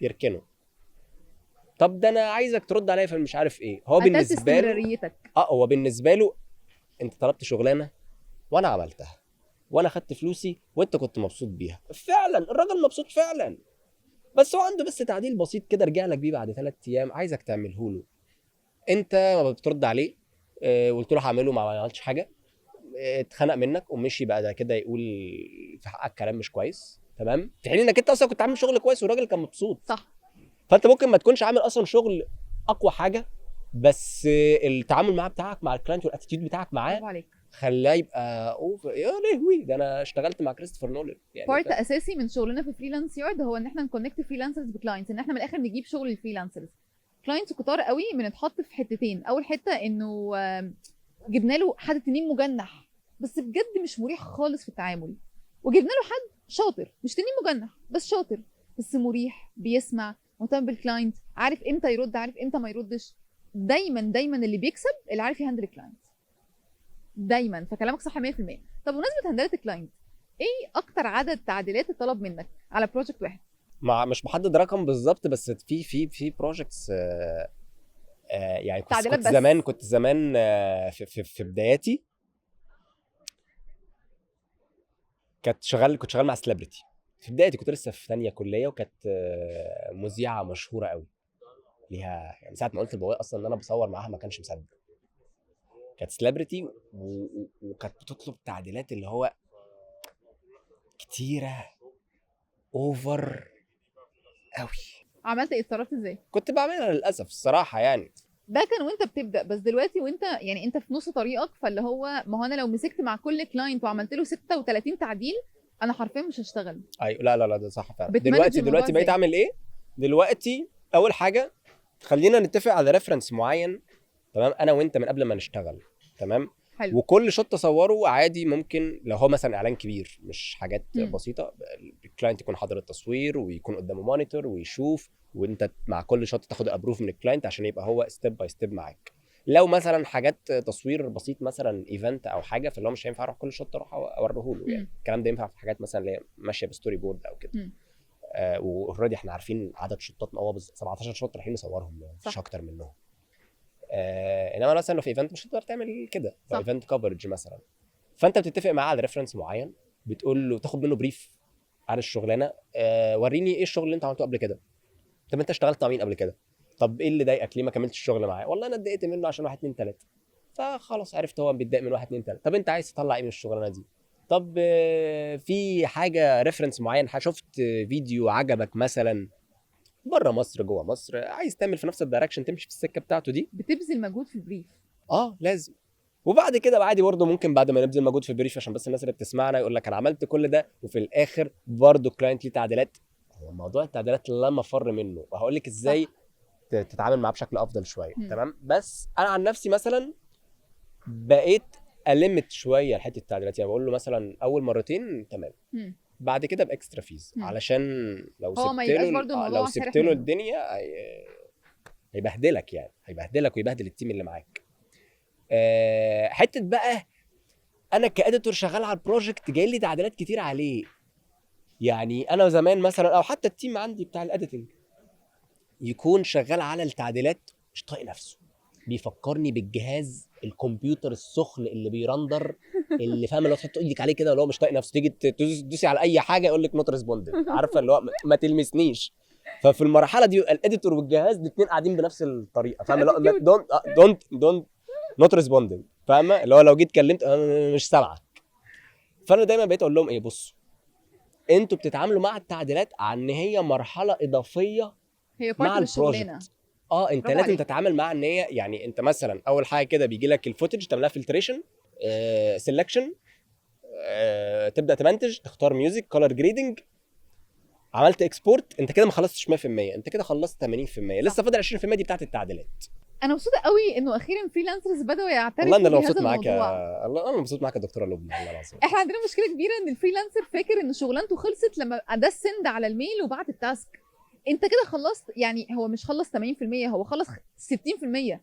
يركنه. طب ده انا عايزك ترد عليا في مش عارف ايه. هو قتلت بالنسبة له استمراريتك. هو بالنسبة له انت طلبت شغلانة وانا عملتها وانا خدت فلوسي وانت كنت مبسوط بيها، فعلا الراجل مبسوط فعلا، بس هو عنده بس تعديل بسيط كده رجع لك بيه بعد 3 ايام عايزك تعمله له، انت ما بترد عليه، وقلت له هعمله، ما عملتش حاجه، اتخنق منك ومشي بقى، ده كده يقول في حقك كلام مش كويس، تمام، في حين انك انت اصلا كنت عامل شغل كويس والراجل كان مبسوط. فانت ممكن ما تكونش عامل اصلا شغل اقوى حاجه، بس التعامل معاه بتاعك مع ال client وال attitude بتاعك معاه برافو عليك. خلاه يبقى اوف يا لهوي ده انا اشتغلت مع كريستوفر نولان يعني. part اساسي من شغلنا في Freelance Yard هو ان احنا ن connect freelancers ب clients، ان احنا من الاخر نجيب شغل لل freelancers. clients كتار قوي بنتحط في حتتين، اول حتة انه جبنا له حد تنين مجنح بس بجد مش مريح خالص في التعامل، وجبنا له حد شاطر مش تنين مجنح بس شاطر بس مريح، بيسمع، مهتم بال client، عارف امتى يرد، عارف امتى ما يردش. دايما دايما اللي بيكسب اللي عارف ي handle ال client دايما. فكلامك صح 100%. طب بمناسبة handle ة ال client، ايه اكتر عدد تعديلات اتطلب منك على project واحد؟ مع مش محدد رقم بالظبط، بس في projects يعني كنت تعديلات كنت بس. زمان، كنت زمان في بداياتي كنت شغال مع celebrity في بدايتي، كنت لسه في ثانية كليه، وكانت مذيعه مشهورة قوي ليها، يعني ساعة ما قلت لبابايا اصلا ان انا بصور معاها ما كانش مصدق. كانت celebrity وكانت بتطلب تعديلات اللي هو كتيرة over قوي. عملت ايه؟ اتصرفت ازاي؟ كنت بعملها للاسف الصراحة يعني. ده كان وانت بتبدا، بس دلوقتي وانت يعني انت في نص طريقك، فاللي هو ما هو انا لو مسكت مع كل client وعملت له 36 تعديل انا حرفيا مش هشتغل. ايوه، لا لا لا، ده صح فعلا. بت manage دلوقتي الموضوع دلوقتي بقيت إزاي؟ اعمل ايه دلوقتي؟ اول حاجة خلينا نتفق على reference معين، تمام، انا وانت من قبل ما نشتغل، تمام. حلو. وكل shot تصوره عادي، ممكن لو هو مثلا اعلان كبير مش حاجات بسيطه، ال client يكون حاضر التصوير ويكون قدامه monitor ويشوف، وانت مع كل shot تاخد approve من ال client عشان يبقى هو step by step معاك. لو مثلا حاجات تصوير بسيط مثلا event او حاجه، فاللي هو مش هينفع اروح كل shot اروح اوريه له يعني. الكلام ده ينفع في حاجات مثلا اللي هي ماشية ب storyboard او كده. و already احنا عارفين عدد shot ات، ما هو 17 shot رايحين نصورهم مش اكتر منهم. انما مثلا لو في event مش هتقدر تعمل كده، event coverage مثلا، فانت بتتفق معاه على reference معين، بتقول له تاخد منه brief على الشغلانه، وريني ايه الشغل اللي انت عملته قبل كده، طب انت اشتغلت مع مين قبل كده، طب ايه اللي ضايقك، ليه ما كملتش الشغل معاه، والله انا اتضايقت منه عشان واحد اتنين تلاته، فخلاص عرفت هو بيتضايق من واحد اتنين تلاته. طب انت عايز تطلع ايه من الشغلانة دي؟ طب في حاجة reference معين، شفت فيديو عجبك مثلا بره مصر جوه مصر، عايز تعمل في نفس ال direction، تمشي في السكة بتاعته دي. بتبذل مجهود في ال brief. اه لازم. وبعد كده عادي برضه ممكن بعد ما نبذل مجهود في ال brief، عشان بس الناس اللي بتسمعنا يقول لك انا عملت كل ده وفي الاخر برضه client ليه تعديلات، هو موضوع التعديلات لا مفر منه، وهقول لك ازاي تتعامل معاه بشكل افضل شويه. تمام، بس انا عن نفسي مثلا بقيت ا limit شوية حتة التعديلات، يعني بقول له مثلا اول مرتين تمام، بعد كده ب extra fees، علشان لو هو ما سبت يبقاش له برضه الموضوع لو سارح سبت له منه. الدنيا هيبهدلك، يعني هيبهدلك ويبهدل ال team اللي معاك. حتة بقى انا ك editor شغال على ال project جاي لي تعديلات كتير عليه، يعني انا زمان مثلا او حتى ال team عندي بتاع ال editing يكون شغال على التعديلات مش طايق نفسه، بيفكرني بالجهاز الكمبيوتر السخن اللي بي render، اللي فاهم اللي هو تحط ايدك عليه كده اللي هو مش طايق نفسه، تيجي تدوسي على اي حاجة يقول لك not responding، عارفه اللي هو ما تلمسنيش. ففي المرحلة دي ال editor والجهاز الاثنين قاعدين بنفس الطريقه، فاهم اللي هو don't don't don't not responding، فاهمه اللي هو لو جيت كلمت انا مش سامعك. فانا دايما بقيت اقول لهم ايه، بصوا انتوا بتتعاملوا مع التعديلات على ان هي مرحلة اضافية هي part مع من الشغلانة. ال project. اه انت برافو لازم عليك. تتعامل مع ان هي، يعني انت مثلا اول حاجة كده بيجي لك ال footage تعملها filtration، selection، تبدا تمنتج، تختار music، color grading، عملت export، انت كده ما خلصتش 100%، انت كده خلصت 80%، لسه فاضل 20% دي بتاعت التعديلات. انا مبسوطة قوي انه اخيرا freelancers بداوا يعترفوا والله انا اللي بهذا مبسوط معاك الموضوع. يا الله، انا مبسوط معاك يا دكتورة لبنى والله العظيم. احنا عندنا مشكلة كبيرة ان ال freelancer فاكر ان شغلانته خلصت لما داس send على ال mail وبعت ال task. انت كده خلصت، يعني هو مش خلص 80%، هو خلص 60%،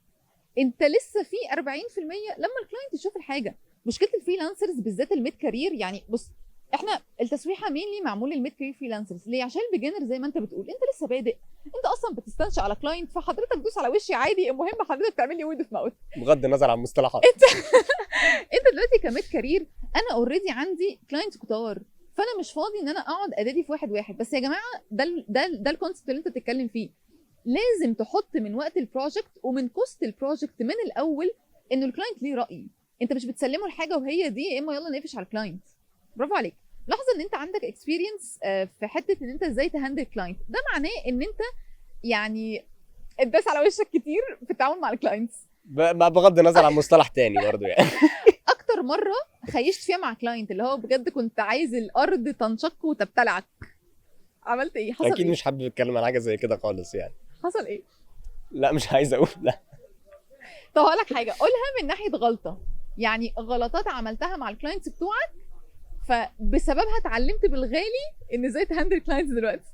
انت لسه في 40% لما ال client يشوف الحاجة. مشكلة ال freelancers بالذات ال mid career، يعني بص احنا التسويحه mainly معمول لل mid career freelancers. ليه؟ عشان ال beginner زي ما انت بتقول انت لسه بادئ، انت اصلا بتستنشق على client، فحضرتك دوس على وشي عادي، المهم حضرتك تعمل لي word of mouth. بغض النظر عن المصطلحات. انت دلوقتي ك mid career انا already عندي clients كتار، فانا مش فاضي ان انا اقعد ادادي في واحد واحد. بس يا جماعة ده ال concept اللي انت بتتكلم فيه، لازم تحط من وقت ال project ومن cost ال project من الاول انه ال client ليه راي، انت مش بتسلمه الحاجة وهي دي، يا اما يلا نقفش على ال client. برافو عليك. لاحظ ان انت عندك experience في حتة ان انت ازاي ت handle client، ده معناه ان انت يعني اتداس على وشك كتير في التعامل مع ال clients. بغض النظر عن مصطلح تاني برضه يعني. اكتر مرة خيشت فيها مع client اللي هو بجد كنت عايز الارض تنشق وتبتلعك، عملت ايه؟ حصل اكيد ايه؟ مش حابب اتكلم عن حاجة زي كده خالص يعني. حصل ايه؟ لا مش عايز اقول، لا. طب هقول لك حاجة، قولها من ناحية غلطه، يعني غلطات عملتها مع ال clients بتوعك فبسببها اتعلمت بالغالي ان ازاي ت handle clients دلوقتي.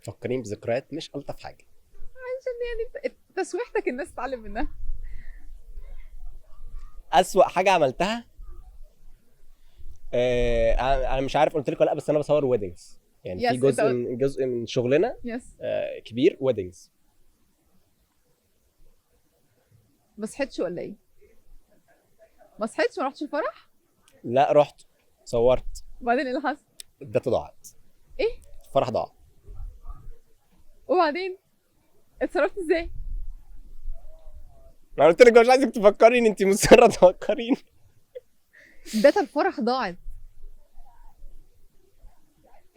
فكرين بذكريات مش الطف حاجة. عشان يعني تسويحتك الناس تتعلم منها. اسوأ حاجة عملتها، انا مش عارف قلت لك ولا لا، بس انا بصور weddings يعني. Yes، في جزء انت من جزء من شغلنا كبير weddings. ما صحيتش ولا ايه؟ ما صحيتش، ما رحتش الفرح؟ لا رحت صورت. وبعدين ايه اللي حصل؟ ال data ضاعت. ايه؟ الفرح ضاع. وبعدين اتصرفت ازاي؟ انا قلت لك مش عايزك تفكريني، انت مصرة تفكريني. data الفرح ضاعت.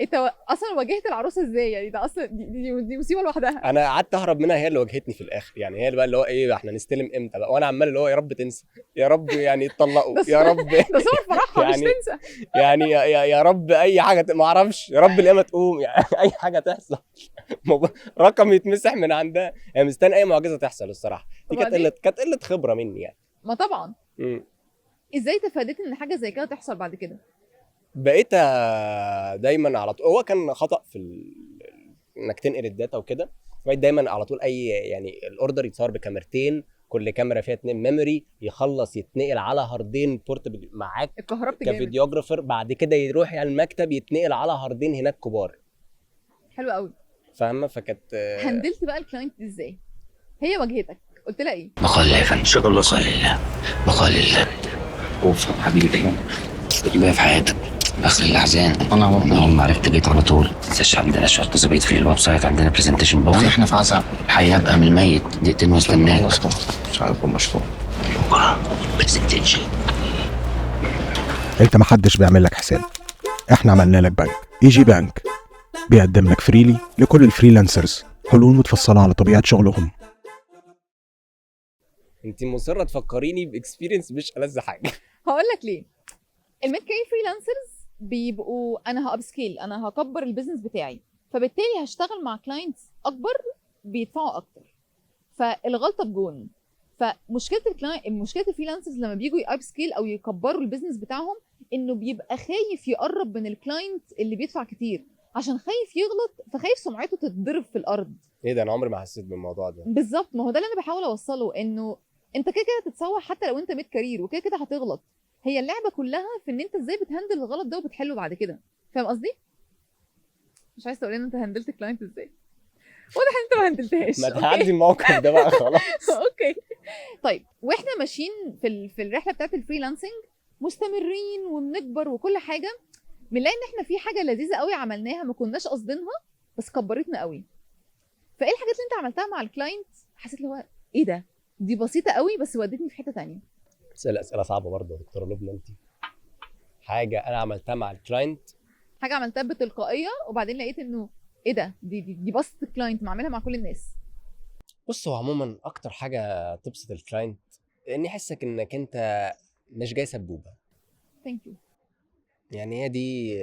انت اصلا واجهت العروسة ازاي يعني؟ ده اصلا دي مصيبة لوحدها. انا قعدت اهرب منها، هي اللي واجهتني في الاخر يعني، هي اللي بقى اللي هو ايه احنا نستلم امتى بقى، وانا عمال اللي هو يا رب تنسى، يا رب يعني يتطلقوا، يا رب ده صور فرحها مش يعني تنسى. يعني يا رب اي حاجة ما اعرفش، يا رب القيامة تقوم يعني، اي حاجة تحصل، رقم يتمسح من عندها يعني، مستني اي معجزه تحصل الصراحة. دي كانت وبعدين؟ قلة، كانت قلة خبره مني يعني. ما طبعا. ازاي تفاديت ان حاجة زي كده تحصل بعد كده؟ بقيت دايما على طول، هو كان خطا في انك تنقل ال data وكده، بقيت دايما على طول اي يعني ال order يتصور بكاميرتين، كل كاميرا فيها 2 memory، يخلص يتنقل على هاردين portable معاك اتكهربت جامد. ك videographer، بعد كده يروح على المكتب يتنقل على هاردين هناك كبار. حلو قوي. فاهمه؟ فكانت handle ت بقى ال client دي ازاي؟ هي واجهتك قلت لها ايه؟ بقال يا فندم، شكرا الله صلي بقال اوف حبيبي بقى في حياتك اخر الاحزان. انا اول ما عرفت جيت على طول. ما تنساش عندنا شوية تظبيط في ال website، عندنا presentation بكره، احنا في عزاء. الحقيقة ابقى من الميت دقيقتين واستناك. مش عارف مشروع بكره presentation. انت محدش بيعمل لك حساب، احنا عملنا لك بنك. EG Bank بيقدم لك Freely لكل ال freelancers، حلول متفصلة على طبيعة شغلهم. انت مصرة تفكريني ب experience مش ألذ حاجة. هقول لك ليه. ال mid career freelancers بيبقوا انا ه upscale، انا هكبر ال business بتاعي، فبالتالي هشتغل مع clients اكبر بيدفعوا اكتر، فالغلطه بجون. فمشكله ال client، مشكلة ال freelancers لما بيجوا ي upscale او يكبروا ال business بتاعهم، انه بيبقى خايف يقرب من ال client اللي بيدفع كتير، عشان خايف يغلط، فخايف سمعته تتضرب في الارض. ايه ده؟ انا عمري ما حسيت بالموضوع ده. بالظبط، ما هو ده اللي انا بحاول اوصله، انه انت كده كده هتتسوح حتى لو انت mid career، وكده كده هتغلط. هي اللعبة كلها في ان انت ازاي بت handle الغلط ده وبتحله بعد كده. فاهم قصدي؟ مش عايز تقول لنا انت handle ت client ازاي؟ واضح ان انت ما handle تهاش. ما تعدي الموقف ده بقى خلاص. okay طيب، واحنا ماشيين في الرحلة بتاعت ال freelancing مستمرين وبنكبر وكل حاجة، بنلاقي ان احنا في حاجة لذيذة قوي عملناها ما كناش قاصدينها بس كبرتنا قوي. فايه الحاجات اللي انت عملتها مع ال client حسيت اللي هو ايه ده، دي بسيطة قوي بس ودتني في حتة ثانية؟ اسئلة صعبة برضه يا دكتورة لبنى انت. حاجة انا عملتها مع ال client؟ حاجة عملتها بتلقائيه وبعدين لقيت انه ايه ده، دي بسط ال client، ما اعملها مع كل الناس. بص، هو عموما اكتر حاجة تبسط ال client ان يحسك انك انت مش جاي سبوبه. thank you. يعني هي دي،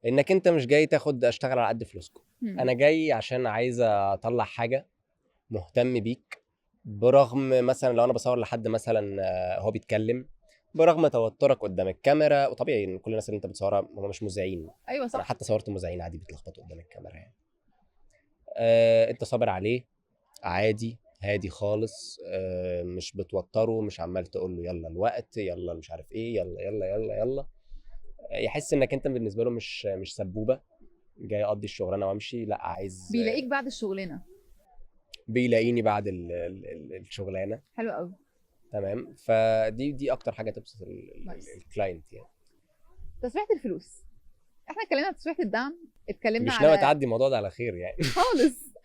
انك انت مش جاي تاخد اشتغل على قد فلوسكم، انا جاي عشان عايز اطلع حاجه، مهتم بيك، برغم مثلا لو انا بصور لحد مثلا هو بيتكلم، برغم توترك قدام الكاميرا، وطبيعي ان كل الناس اللي انت بتصورها هم مش مذيعين. ايوه صح. انا حتى صورت مذيعين عادي بيتلخبطوا قدام الكاميرا يعني. انت صابر عليه عادي، هادي خالص، مش بتوتره، مش عمال تقول له يلا الوقت، يلا مش عارف ايه، يلا يلا يلا يلا. يحس انك انت بالنسبة له مش سبوبه جاي اقضي الشغلانة وامشي، لا عايز بيلاقيك بعد الشغلانه. بيلاقيني بعد الشغلانه. حلو قوي. تمام، فدي اكتر حاجة تبسط ال client يعني. تسريحه الفلوس، احنا اتكلمنا على تسريحه الدعم، اتكلمنا مش ناوي تعدي الموضوع ده على خير يعني خالص.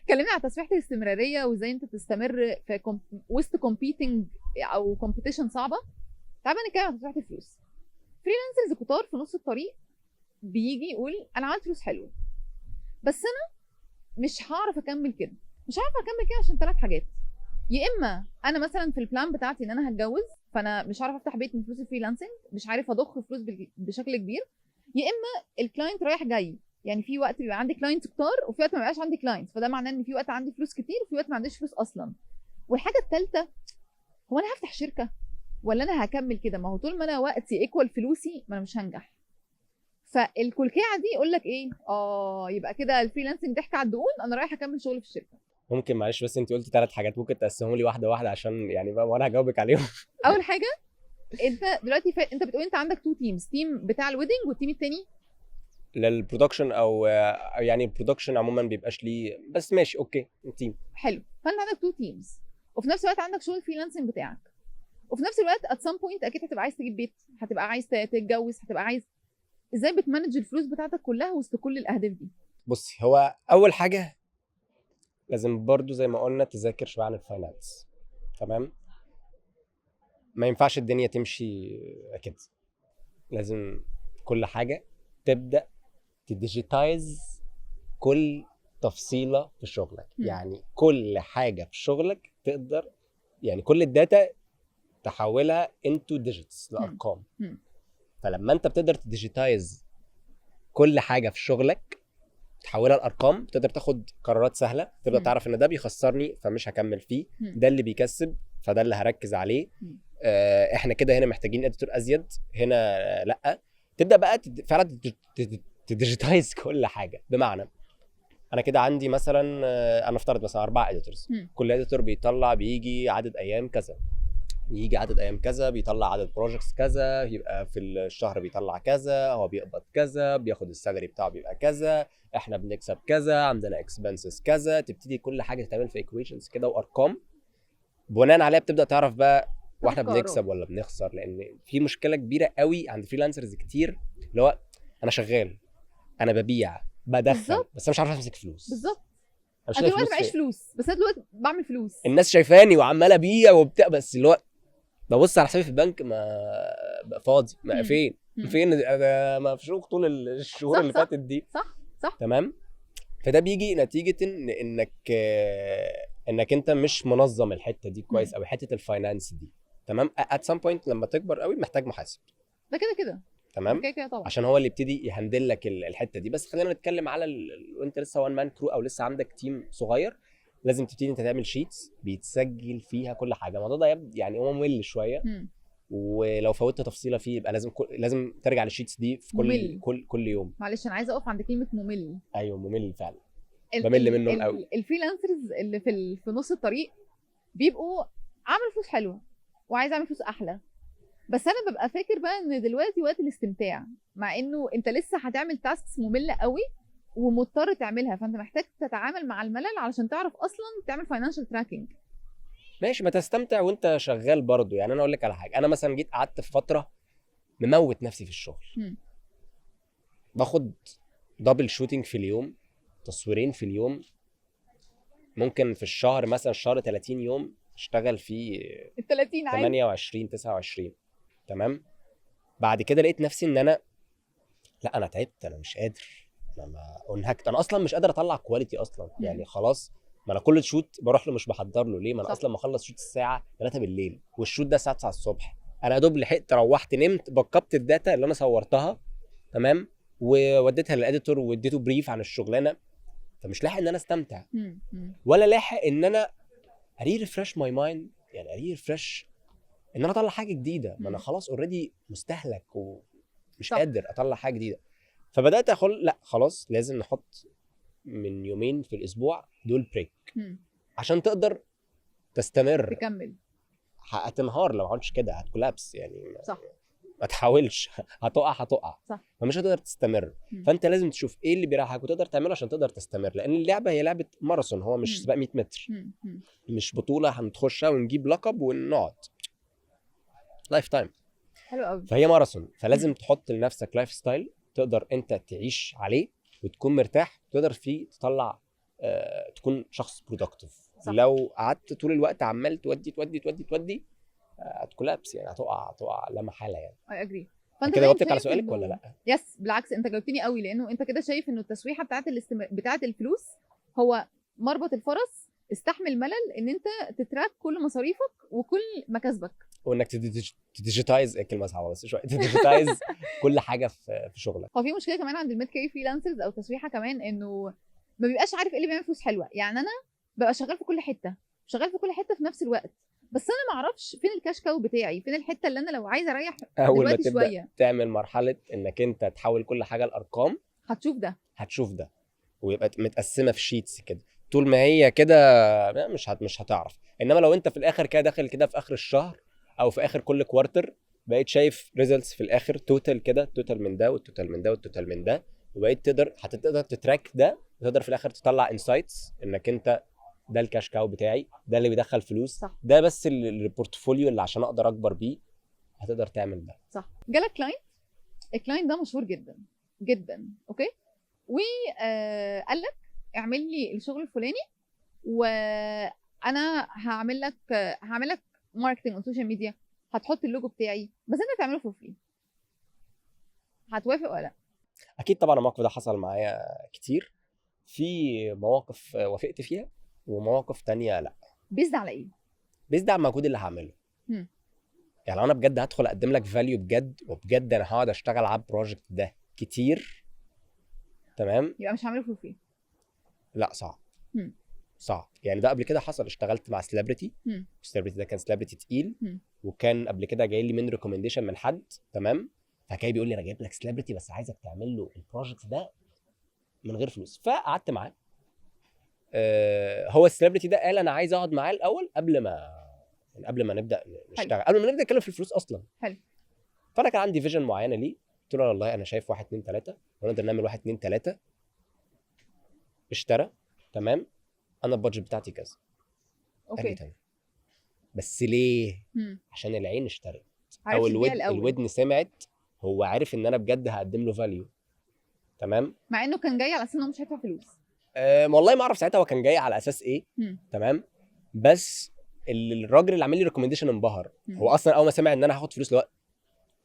اتكلمنا على تسريحه الاستمرارية وازاي انت تستمر في وسط competing او competition صعبة. تعال بقى نتكلم على تسريحه الفلوس. freelancers كتار في نص الطريق بيجي يقول انا عملت فلوس حلوة بس انا مش هعرف اكمل كده، مش عارفه اكمل كده عشان 3 حاجات. يا اما انا مثلا في ال plan بتاعتي ان انا هتجوز، فانا مش عارفه افتح بيت من فلوس ال freelancing، مش عارفه اضخ فلوس بشكل كبير. يا اما ال client رايح جاي، يعني في وقت بيبقى عندي client كتار وفي وقت ما بيبقاش عندي client، فده معناه ان في وقت عندي فلوس كتير وفي وقت ما عنديش فلوس اصلا. والحاجة الثالثة، هو انا هفتح شركة ولا انا هكمل كده؟ ما هو طول ما انا وقتي equal فلوسي ما انا مش هنجح. فالكلكعه دي يقول لك ايه، يبقى كده ال freelancing ضحك على الدقون، انا رايح اكمل شغل في الشركة. ممكن معلش بس انت قلتي 3 حاجات، ممكن تقسمهم لي واحدة واحدة عشان يعني بقى وانا هجاوبك عليهم. اول حاجة، انت دلوقتي انت بتقول انت عندك 2 teams، team بتاع ال wedding وال team الثاني لل production، او يعني ال production عموما بيبقاش ليه، بس ماشي okay team. حلو، فانت عندك 2 teams وفي نفس الوقت عندك شغل freelancing بتاعك، وفي نفس الوقت at some point اكيد هتبقى عايز تجيب بيت، هتبقى عايز تتجوز، هتبقى عايز ازاي بت manage الفلوس بتاعتك كلها وسط كل الاهداف دي؟ بصي، هو اول حاجة لازم برضو زي ما قلنا تذاكر شوية عن ال finance، تمام؟ ما ينفعش الدنيا تمشي كده، لازم كل حاجة تبدا ت digitize كل تفصيله في شغلك. يعني كل حاجة في شغلك تقدر، يعني كل ال data تحولها into digits لارقام. فلما انت بتقدر ت digitize كل حاجة في شغلك تحولها لارقام، تقدر تاخد قرارات سهلة، تبدا تعرف ان ده بيخسرني فمش هكمل فيه، ده اللي بيكسب فده اللي هركز عليه. احنا كده هنا محتاجين editor ازيد، هنا لا. تبدا بقى فعلا ت digitize كل حاجة. بمعنى انا كده عندي مثلا، انا افترض مثلا 4 editors، كل editor بيطلع بيجي عدد ايام كذا، يجي عدد ايام كذا، بيطلع عدد projects كذا، يبقى في الشهر بيطلع كذا، هو بيقبض كذا، بياخد ال salary بتاعه بيبقى كذا، احنا بنكسب كذا، عندنا expenses كذا. تبتدي كل حاجة تتعمل في equations كده وارقام، بناء عليها بتبدا تعرف بقى واحنا بنكسب ولا بنخسر. لان في مشكلة كبيرة قوي عند freelancers كتير، اللي هو انا شغال، انا ببيع، بدخل، بالزبط. بس انا مش عارف امسك فلوس. بالظبط، انا دلوقتي معيش فلوس، بس انا دلوقتي بعمل فلوس، الناس شايفاني وعمال ابيع وبتاع، بس اللي هو ببص على حسابي في البنك ما بقى فاضي، ما فين انا مفشوخ طول الشهور اللي فاتت دي. صح صح، تمام. فده بيجي نتيجة ان انك انت مش منظم الحتة دي كويس، او حتة ال finance دي، تمام. at some point لما تكبر قوي محتاج محاسب، ده كده كده، تمام، كده كده طبعا، عشان هو اللي يبتدي ي handle لك الحتة دي. بس خلينا نتكلم على وانت لسه one man crew او لسه عندك team صغير، لازم تبتدي انت تعمل sheets بيتسجل فيها كل حاجة. الموضوع ده يعني هو ممل شوية، ولو فوتت تفصيله فيه يبقى لازم لازم ترجع لل sheets دي في كل ممل. كل يوم. معلش انا عايزه اقف عند كلمة ممل. ايوه ممل فعلا، بمل منهم قوي. ال freelancers اللي في نص الطريق بيبقوا عامل فلوس حلوة وعايز اعمل فلوس احلى، بس انا ببقى فاكر بقى ان دلوقتي وقت الاستمتاع، مع انه انت لسه هتعمل tasks مملة قوي ومضطر تعملها، فانت محتاج تتعامل مع الملل علشان تعرف اصلا تعمل financial tracking. ماشي، ما تستمتع وانت شغال برضو. يعني انا اقول لك على حاجة، انا مثلا جيت قعدت في فترة مموت نفسي في الشغل، باخد double shooting في اليوم، تصويرين في اليوم، ممكن في الشهر مثلا الشهر 30 يوم اشتغل فيه ال 30 عادي، 28 29، تمام. بعد كده لقيت نفسي ان انا لا، انا تعبت، انا مش قادر، انا ما انهكت، انا اصلا مش قادر اطلع quality اصلا. يعني خلاص، ما انا كل shoot بروح له مش بحضر له. ليه؟ ما انا اصلا مخلص shoot الساعة 3 بالليل وال shoot ده الساعة 9 الصبح. انا يا دوب لحقت روحت نمت، back up ت ال data اللي انا صورتها، تمام، ووديتها لل editor واديته brief عن الشغلانه، فمش لاحق ان انا استمتع ولا لاحق ان انا ا refresh my mind، يعني ا refresh ان انا اطلع حاجة جديده. ما انا خلاص already مستهلك ومش قادر اطلع حاجة جديده. فبدات اقول لا خلاص، لازم نحط من يومين في الاسبوع دول break عشان تقدر تستمر. تكمل. هتنهار لو ما عملتش كده، هت collapse يعني. ما تحاولش، هتقع هتقع. فمش هتقدر تستمر. فانت لازم تشوف ايه اللي بيريحك وتقدر تعمله عشان تقدر تستمر، لان اللعبة هي لعبه ماراثون، هو مش سباق 100 متر. مش بطوله هنخشها ونجيب لقب ونقعد lifetime. حلو قوي. فهي ماراثون، فلازم تحط لنفسك lifestyle تقدر انت تعيش عليه وتكون مرتاح، تقدر فيه تطلع تكون شخص productive. لو قعدت طول الوقت عمال تودي تودي تودي تودي، هت collapse، يعني هتقع هتقع لا محالة يعني. I agree. فانت كده دايما جاوبتك على شايف سؤالك إنه- ولا لا؟ yes، بالعكس، انت جاوبتني قوي، لانه انت كده شايف انه التسويحه بتاعت الفلوس هو مربط الفرس، استحمل ملل ان انت ت track كل مصاريفك وكل مكاسبك. وانك ت digitize، كلمة صعبة بس شويه، ت digitize كل حاجة في شغلك. هو في مشكلة كمان عند ال mid career freelancers او تسويحه كمان، انه ما بيبقاش عارف ايه اللي بيعمل فلوس حلوه. يعني انا ببقى شغال في كل حته، شغال في كل حتة في نفس الوقت، بس انا ما اعرفش فين ال cash cow بتاعي، فين الحتة اللي انا لو عايزه اريح اول ما دلوقتي تبدا شويه. تعمل مرحلة انك انت تحول كل حاجة لارقام هتشوف ده. هتشوف ده، ويبقى متقسمه في sheets كده. طول ما هي كده لا، مش هتعرف. انما لو انت في الاخر كده داخل كده في اخر الشهر او في اخر كل quarter بقيت شايف results في الاخر total كده، total من ده وال total من ده وال total من ده، وبقيت تقدر هتقدر ت track ده وتقدر في الاخر تطلع insights انك انت ده ال cash cow بتاعي، ده اللي بيدخل فلوس. ده بس ال portfolio اللي عشان اقدر اكبر بيه، هتقدر تعمل ده. صح. جالك client، ال client ده مشهور جدا جدا، okay، وقال لك اعمل لي الشغل الفلاني وانا هعمل لك marketing on social media، هتحط اللوجو بتاعي، بس انت تعمله for free، هتوافق ولا لا؟ اكيد طبعا. الموقف ده حصل معايا كتير. في مواقف وافقت فيها ومواقف تانية لا. based على ايه؟ based على المجهود اللي هعمله. يعني لو انا بجد هدخل اقدم لك value بجد، وبجد انا هقعد اشتغل على ال project ده كتير، تمام. يبقى مش هعمله for free. لا، صعب. صعب يعني. ده قبل كده حصل، اشتغلت مع celebrity. ال celebrity ده كان celebrity تقيل. وكان قبل كده جاي لي من recommendation من حد، تمام، فكان بيقول لي انا جايب لك celebrity بس عايزك تعمل له ال project ده من غير فلوس. فقعدت معاه، هو ال celebrity ده قال انا عايز اقعد معاه الاول قبل ما يعني قبل ما نبدا نشتغل، قبل ما نبدا نتكلم في الفلوس اصلا. فانا كان عندي vision معينة ليه، قلت له والله انا شايف واحد اتنين تلاتة ونقدر نعمل واحد اتنين تلاته. اشترى، تمام، انا ال budget بتاعتي كذا. قال لي تمام، بس ليه؟ عشان العين اشترت عرفت او تبيع الودن الأول. الودن سمعت، هو عارف ان انا بجد هقدم له value، تمام. مع انه كان جاي على اساس انه مش هيدفع فلوس. والله ما اعرف ساعتها هو كان جاي على اساس ايه. تمام، بس الراجل اللي عامل لي recommendation انبهر. هو اصلا اول ما سمع ان انا هاخد فلوس، لو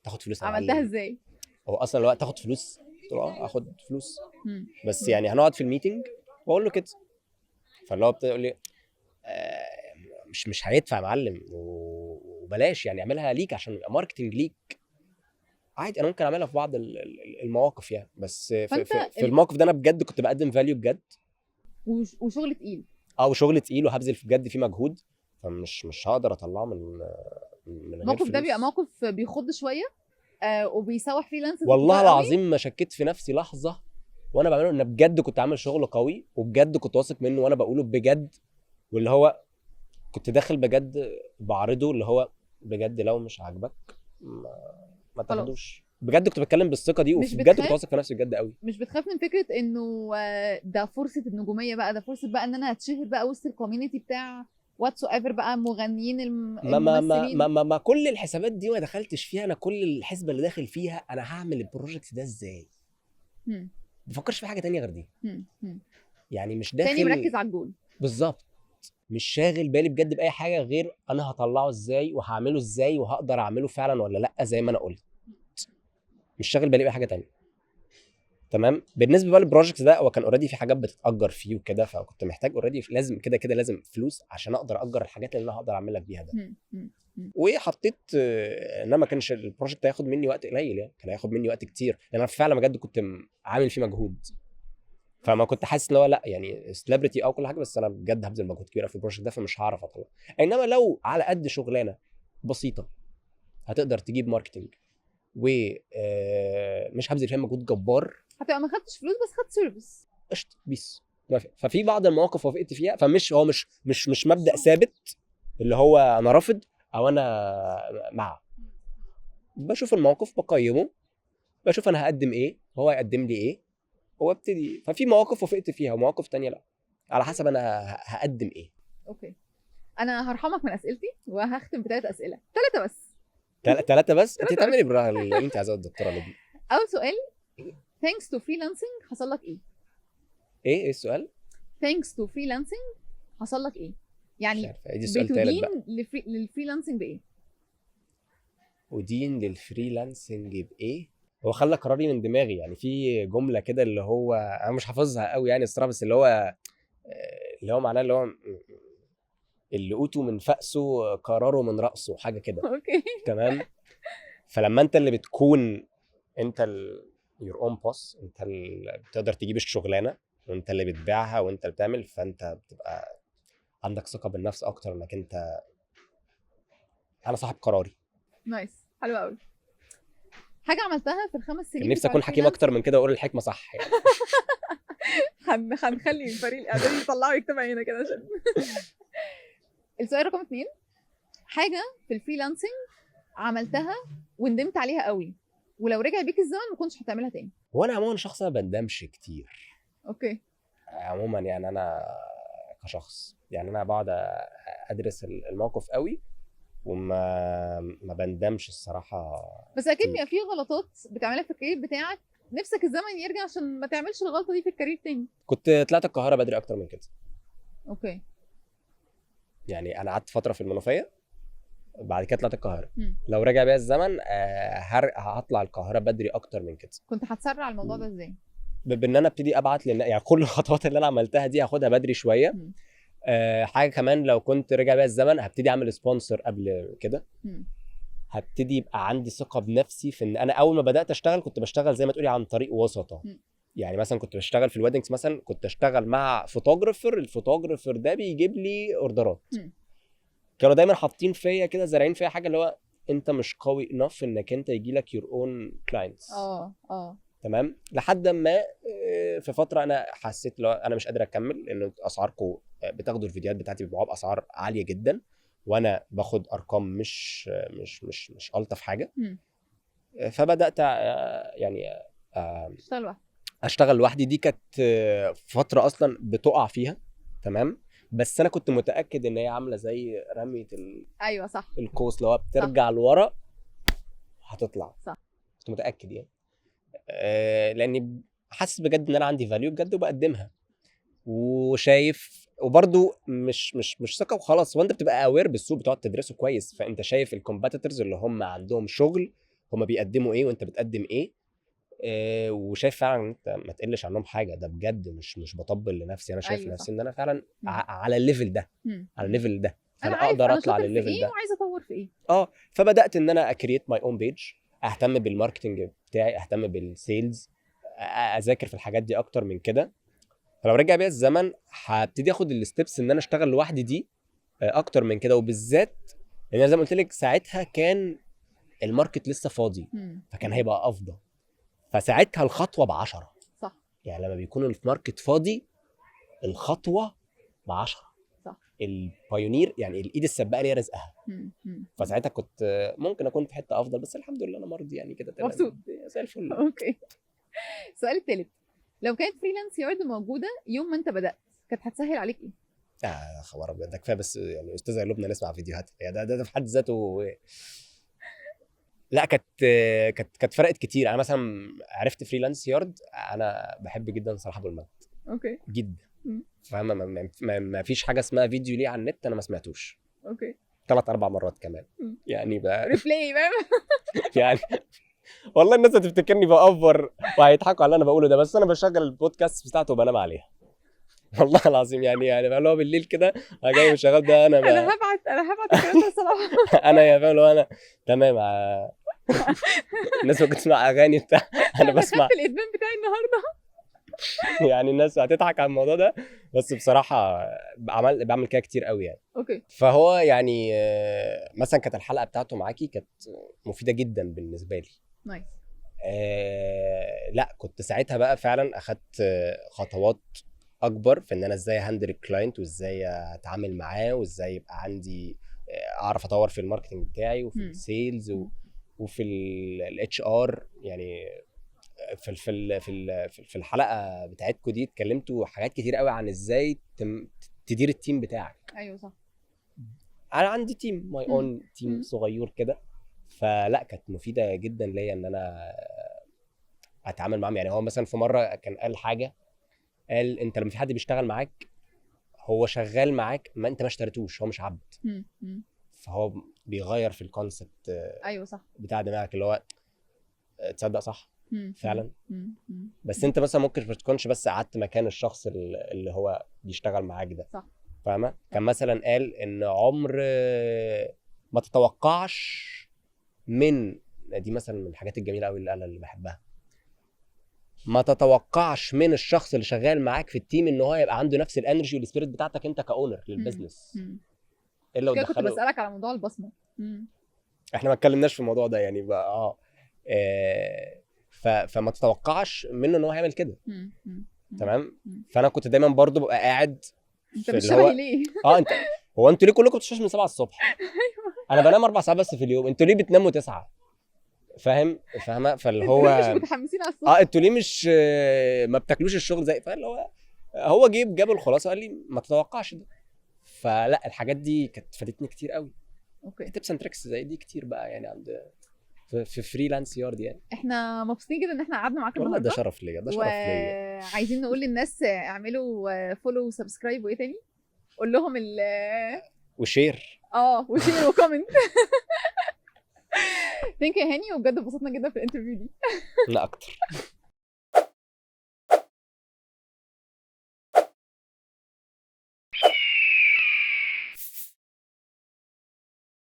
تاخد فلوس يا عملتها معلم. ازاي؟ هو اصلا لو تاخد فلوس، قلت له اه اخد فلوس. بس يعني هنقعد في ال meeting واقول له كده. فاللي هو ابتدى يقول لي مش هيدفع يا معلم وبلاش، يعني اعملها ليك عشان يبقى marketing ليك. عادي، انا ممكن اعملها في بعض المواقف يعني، بس فأنت في الموقف ده انا بجد كنت بقدم value بجد. وشغل تقيل. اه، وشغل تقيل وهبذل في بجد فيه مجهود، فمش مش هقدر اطلعه من غير الموقف ده فلوس. بيبقى موقف بيخض شوية وبيسوح freelancers والله كتير قوي. العظيم ما شكيت في نفسي لحظة وانا بعمله ان بجد كنت عامل شغل قوي، وبجد كنت واثق منه وانا بقوله بجد، واللي هو كنت داخل بجد بعرضه، اللي هو بجد لو مش عاجبك ما تاخدوش. بجد كنت بتكلم بالثقة دي، مش وبجد كنت بتخاف؟ واثق في نفسي بجد قوي. مش بتخاف من فكرة انه ده فرصة النجومية بقى، ده فرصة بقى ان انا اتشهر بقى وسط ال community بتاع whatsoever بقى، مغنيين، ما ما ما الممثلين؟ ما كل الحسابات دي ما دخلتش فيها. انا كل الحسبة اللي داخل فيها انا هعمل ال project ده ازاي. ما بفكرش في حاجة تانية غير دي. يعني مش داخل تاني مركز على الجول. بالظبط، مش شاغل بالي بجد باي حاجة غير انا هطلعه ازاي وهعمله ازاي وهقدر اعمله فعلا ولا لا زي ما انا قلت. مش شاغل بالي باي حاجة تانية. تمام. بالنسبة بقى لل project ده، هو كان already في حاجات بتتاجر فيه وكده، فكنت محتاج already لازم كده كده لازم فلوس عشان اقدر اجر الحاجات اللي انا هقدر اعمل لك بيها ده. وحطيت ان انا ما كانش ال project هياخد مني وقت قليل، يعني كان هياخد مني وقت كتير، لان انا فعلا بجد كنت عامل فيه مجهود. فما كنت حاسس ان هو لا يعني celebrity او كل حاجه، بس انا بجد هبذل مجهود كبير في ال project ده، فمش هعرف اطلع. انما لو على قد شغلانة بسيطة هتقدر تجيب marketing ومش هبذل فيها مجهود جبار، هتبقى ما خدتش فلوس بس خدت service. قشطه، peace، موافق. ففي بعض المواقف وافقت فيها، فمش هو مش مبدا ثابت اللي هو انا رافض او انا مع. بشوف الموقف، بقيمه، بشوف انا هقدم ايه، هو هيقدم لي ايه، وابتدي. ففي مواقف وافقت فيها ومواقف تانية لا، على حسب انا هقدم ايه. okay، انا هرحمك من اسئلتي وهختم بثلاث اسئله، ثلاثة بس. ثلاثة بس؟ انت تعملي براها اللي انت عايزاه الدكتورة لبنى. اول سؤال، thanks to freelancing حصل لك ايه؟ ايه السؤال؟ thanks to freelancing حصل لك ايه؟ مش يعني عارفه ايه دي. السؤال الثالث بقى. بتدين لل freelancing بايه؟ ودين لل freelancing بايه؟ هو خلى قراري من دماغي. يعني في جملة كده اللي هو انا مش حافظها قوي يعني الصراحه، بس اللي هو معناه اللي هو اللي قوته من فأسه قراره من رأسه، حاجة كده. تمام. فلما انت اللي بتكون انت your own boss، انت اللي بتقدر تجيب الشغلانة وانت اللي بتبيعها وانت اللي بتعمل، فانت بتبقى عندك ثقة بالنفس اكتر انك انت انا صاحب قراري. nice، حلو قوي. حاجة عملتها في ال5 سنين كان نفسي بتوع اكون حكيم ال freelance- اكتر من كده واقول الحكمة صح يعني. هنخلي الفريق الاعدادي يطلعوا يكتبها هنا كده عشان السؤال رقم 2، حاجة في ال freelancing عملتها وندمت عليها قوي، ولو رجع بيك الزمن ما كنتش هتعملها تاني. هو انا عموما شخص ما بندمش كتير. عموما يعني انا كشخص يعني انا بقعد ادرس الموقف قوي وما ما بندمش الصراحه. بس اكيد كتير. بيبقى في غلطات بتعملها في ال career بتاعك نفسك الزمن يرجع عشان ما تعملش الغلطة دي في ال career تاني. كنت طلعت القاهرة بدري اكتر من كده. يعني انا قعدت فترة في المنوفيه، بعد كده طلعت القاهره. لو رجع بيا الزمن هطلع القاهرة بدري اكتر من كده. كنت هتسرع الموضوع ده ازاي؟ بان انا ابتدي ابعت يعني كل الخطوات اللي انا عملتها دي هاخدها بدري شويه. حاجة كمان، لو كنت رجع بيا الزمن هبتدي اعمل sponsor قبل كده. هبتدي يبقى عندي ثقة بنفسي في ان انا اول ما بدات اشتغل كنت بشتغل زي ما تقولي عن طريق وسطه. يعني مثلا كنت بشتغل في ال weddings، مثلا كنت اشتغل مع photographer، ال photographer ده بيجيب لي orderات. كانوا دايما حاطين فيا كده، زارعين فيا حاجة اللي هو انت مش قوي enough انك انت يجي لك your own clients. اه اه تمام. لحد ما في فترة انا حسيت لو انا مش قادر اكمل، لان اسعاركم بتاخدوا الفيديوهات بتاعتي بيبيعوها باسعار عالية جدا، وانا باخد ارقام مش الطف حاجه. فبدات يعني اشتغل لوحدك. اشتغل لوحدي. دي كانت فترة اصلا بتقع فيها، تمام، بس انا كنت متاكد ان هي عامله زي رمية ايوه صح القوس، اللي هو بترجع لورا هتطلع. كنت متاكد يعني لاني حاسس بجد ان انا عندي value بجد وبقدمها وشايف، وبرده مش ثقة وخلاص، وانت بتبقى aware بالسوق، بتقعد تدرسه كويس، فانت شايف ال competitors اللي هم عندهم شغل هم بيقدموا ايه وانت بتقدم ايه، وشايف فعلا ان انت ما تقلش عنهم حاجه. ده بجد مش بطبل لنفسي، انا شايف نفسي ان انا فعلا على ال level ده، على ال level ده، انا فانا عارف اقدر انا اطلع شاطر في للل level ايه ده. وعايزه اطور في ايه. اه، فبدات ان انا ا create my own page، اهتم بال marketing بتاعي، اهتم بال sales، اذاكر في الحاجات دي اكتر من كده. فلو رجع بيا الزمن هبتدي اخد ال steps ان انا اشتغل لوحدي دي اكتر من كده، وبالذات لان زي ما قلت لك ساعتها كان ال market لسه فاضي، فكان هيبقى افضل، فساعتها الخطوة ب10. يعني لما بيكون ال market فاضي الخطوة ب10. ال pioneer، يعني الايد السباقه ليها رزقها. مم. فساعتها كنت ممكن اكون في حتة افضل، بس الحمد لله انا مرضي يعني كده، تمام. مبسوط. زي الفل. okay، السؤال الثالث، لو كانت Freelance Yard موجودة يوم ما انت بدات كانت هتسهل عليك ايه؟ اه خبر ابيض، ده كفاية بس يعني استاذه لبنى نسمع فيديوهات يعني ده في حد ذاته. لا، كانت فرقت كتير. انا مثلا عرفت Freelance Yard، انا بحب جدا صراحة ابو المجد جدا. فاهمه؟ ما فيش حاجة اسمها فيديو ليه على النت انا ما سمعتوش. 3 4 مرات كمان. يعني بقى replay، فاهم؟ يعني والله الناس هتفتكرني بأفور وهيضحكوا على اللي انا بقوله ده، بس انا بشغل البودكاست بتاعته وبنام عليها. والله العظيم يعني اللي هو بالليل كده انا جاي مشغل ده، انا انا هبعت الكلام ده الصراحه. انا يا فاهم، لو انا تمام الناس ممكن تسمع اغاني بتاع، انا بسمع. خدت الادمان بتاعي النهارده. يعني الناس هتضحك على الموضوع ده، بس بصراحة بعمل كده كتير قوي يعني. فهو يعني مثلا كانت الحلقة بتاعته معاكي كانت مفيدة جدا بالنسبة لي. nice. لا، كنت ساعتها بقى فعلا اخدت خطوات اكبر في ان انا ازاي handle ال client وازاي اتعامل معاه وازاي يبقى عندي اعرف اطور في ال marketing بتاعي وفي ال sales وفي ال HR. يعني في الحلقة بتاعتكم دي اتكلمتوا حاجات كتير قوي عن ازاي تدير ال team بتاعك. ايوه صح. انا عندي team، my own team صغير كده، فلا كانت مفيدة جدا ليا ان انا اتعامل معاهم. يعني هو مثلا في مرة كان قال حاجه، قال انت لما في حد بيشتغل معاك هو شغال معاك، ما انت ما اشتريتوش، هو مش عبد. مم. مم. فهو بيغير في ال concept ايوه صح بتاع دماغك، اللي هو تصدق صح فعلا. مم. مم. بس انت مثلا ممكن ما تكونش بس قعدت مكان الشخص اللي هو بيشتغل معاك ده. فاهمه؟ كان مثلا قال ان عمر ما تتوقعش من دي، مثلا من الحاجات الجميلة قوي اللي انا اللي بحبها، ما تتوقعش من الشخص اللي شغال معاك في ال team ان هو يبقى عنده نفس ال energy وال spirit بتاعتك انت ك owner لل business، الا لو كده كنت تدخله. بسالك على موضوع البصمه. احنا ما اتكلمناش في الموضوع ده يعني بقى فما تتوقعش منه ان هو هيعمل كده. مم. مم. تمام. مم. فانا كنت دايما برضو ببقى قاعد انت في مش اللي هو شبهي ليه؟ اه، انت هو انتوا ليه كلكم بتصحوا من 7 الصبح؟ انا بنام 4 ساعات بس في اليوم، انتوا ليه بتناموا 9؟ فاهم؟ فاهمه؟ فاللي انتوا هو ليه مش متحمسين على الصبح؟ اه، انتوا ليه مش ما بتاكلوش الشغل زي، فاللي هو هو جه جاب الخلاصة قال لي ما تتوقعش ده. فلا الحاجات دي كانت فادتني كتير قوي. tips and tricks زي دي كتير بقى يعني عند في Freelance Yard يعني. احنا مبسوطين جدا ان احنا قعدنا معاك والله ده النهارده. شرف ليا، ده شرف ليا. وعايزين نقول للناس اعملوا follow و subscribe وايه تاني؟ قول لهم ال و share. اه، و share و comment. thank you يا هاني، وبجد اتبسطنا جدا في ال interview دي. لا اكتر.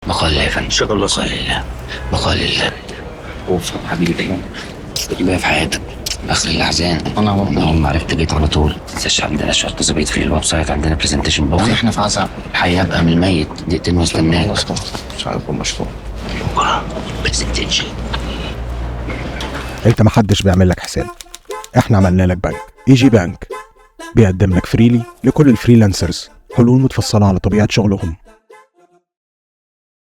بقاء لله يا فندم، شكرا الله لله، بقاء لله. اوف حبيبي، دايما بقى في حياتك اخر الاحزان. انا اول ما عرفت جيت على طول. ما تنساش عندنا شوية تظبيط في ال website، عندنا presentation بكره، احنا في عزاء. الحقيقة ابقى من الميت دقيقتين واستناك. مش عارف المشروع. بكره presentation. انت محدش بيعمل لك حساب، احنا عملنا لك بنك. EG Bank بيقدم لك Freely لكل ال freelancers، حلول متفصلة على طبيعة شغلهم.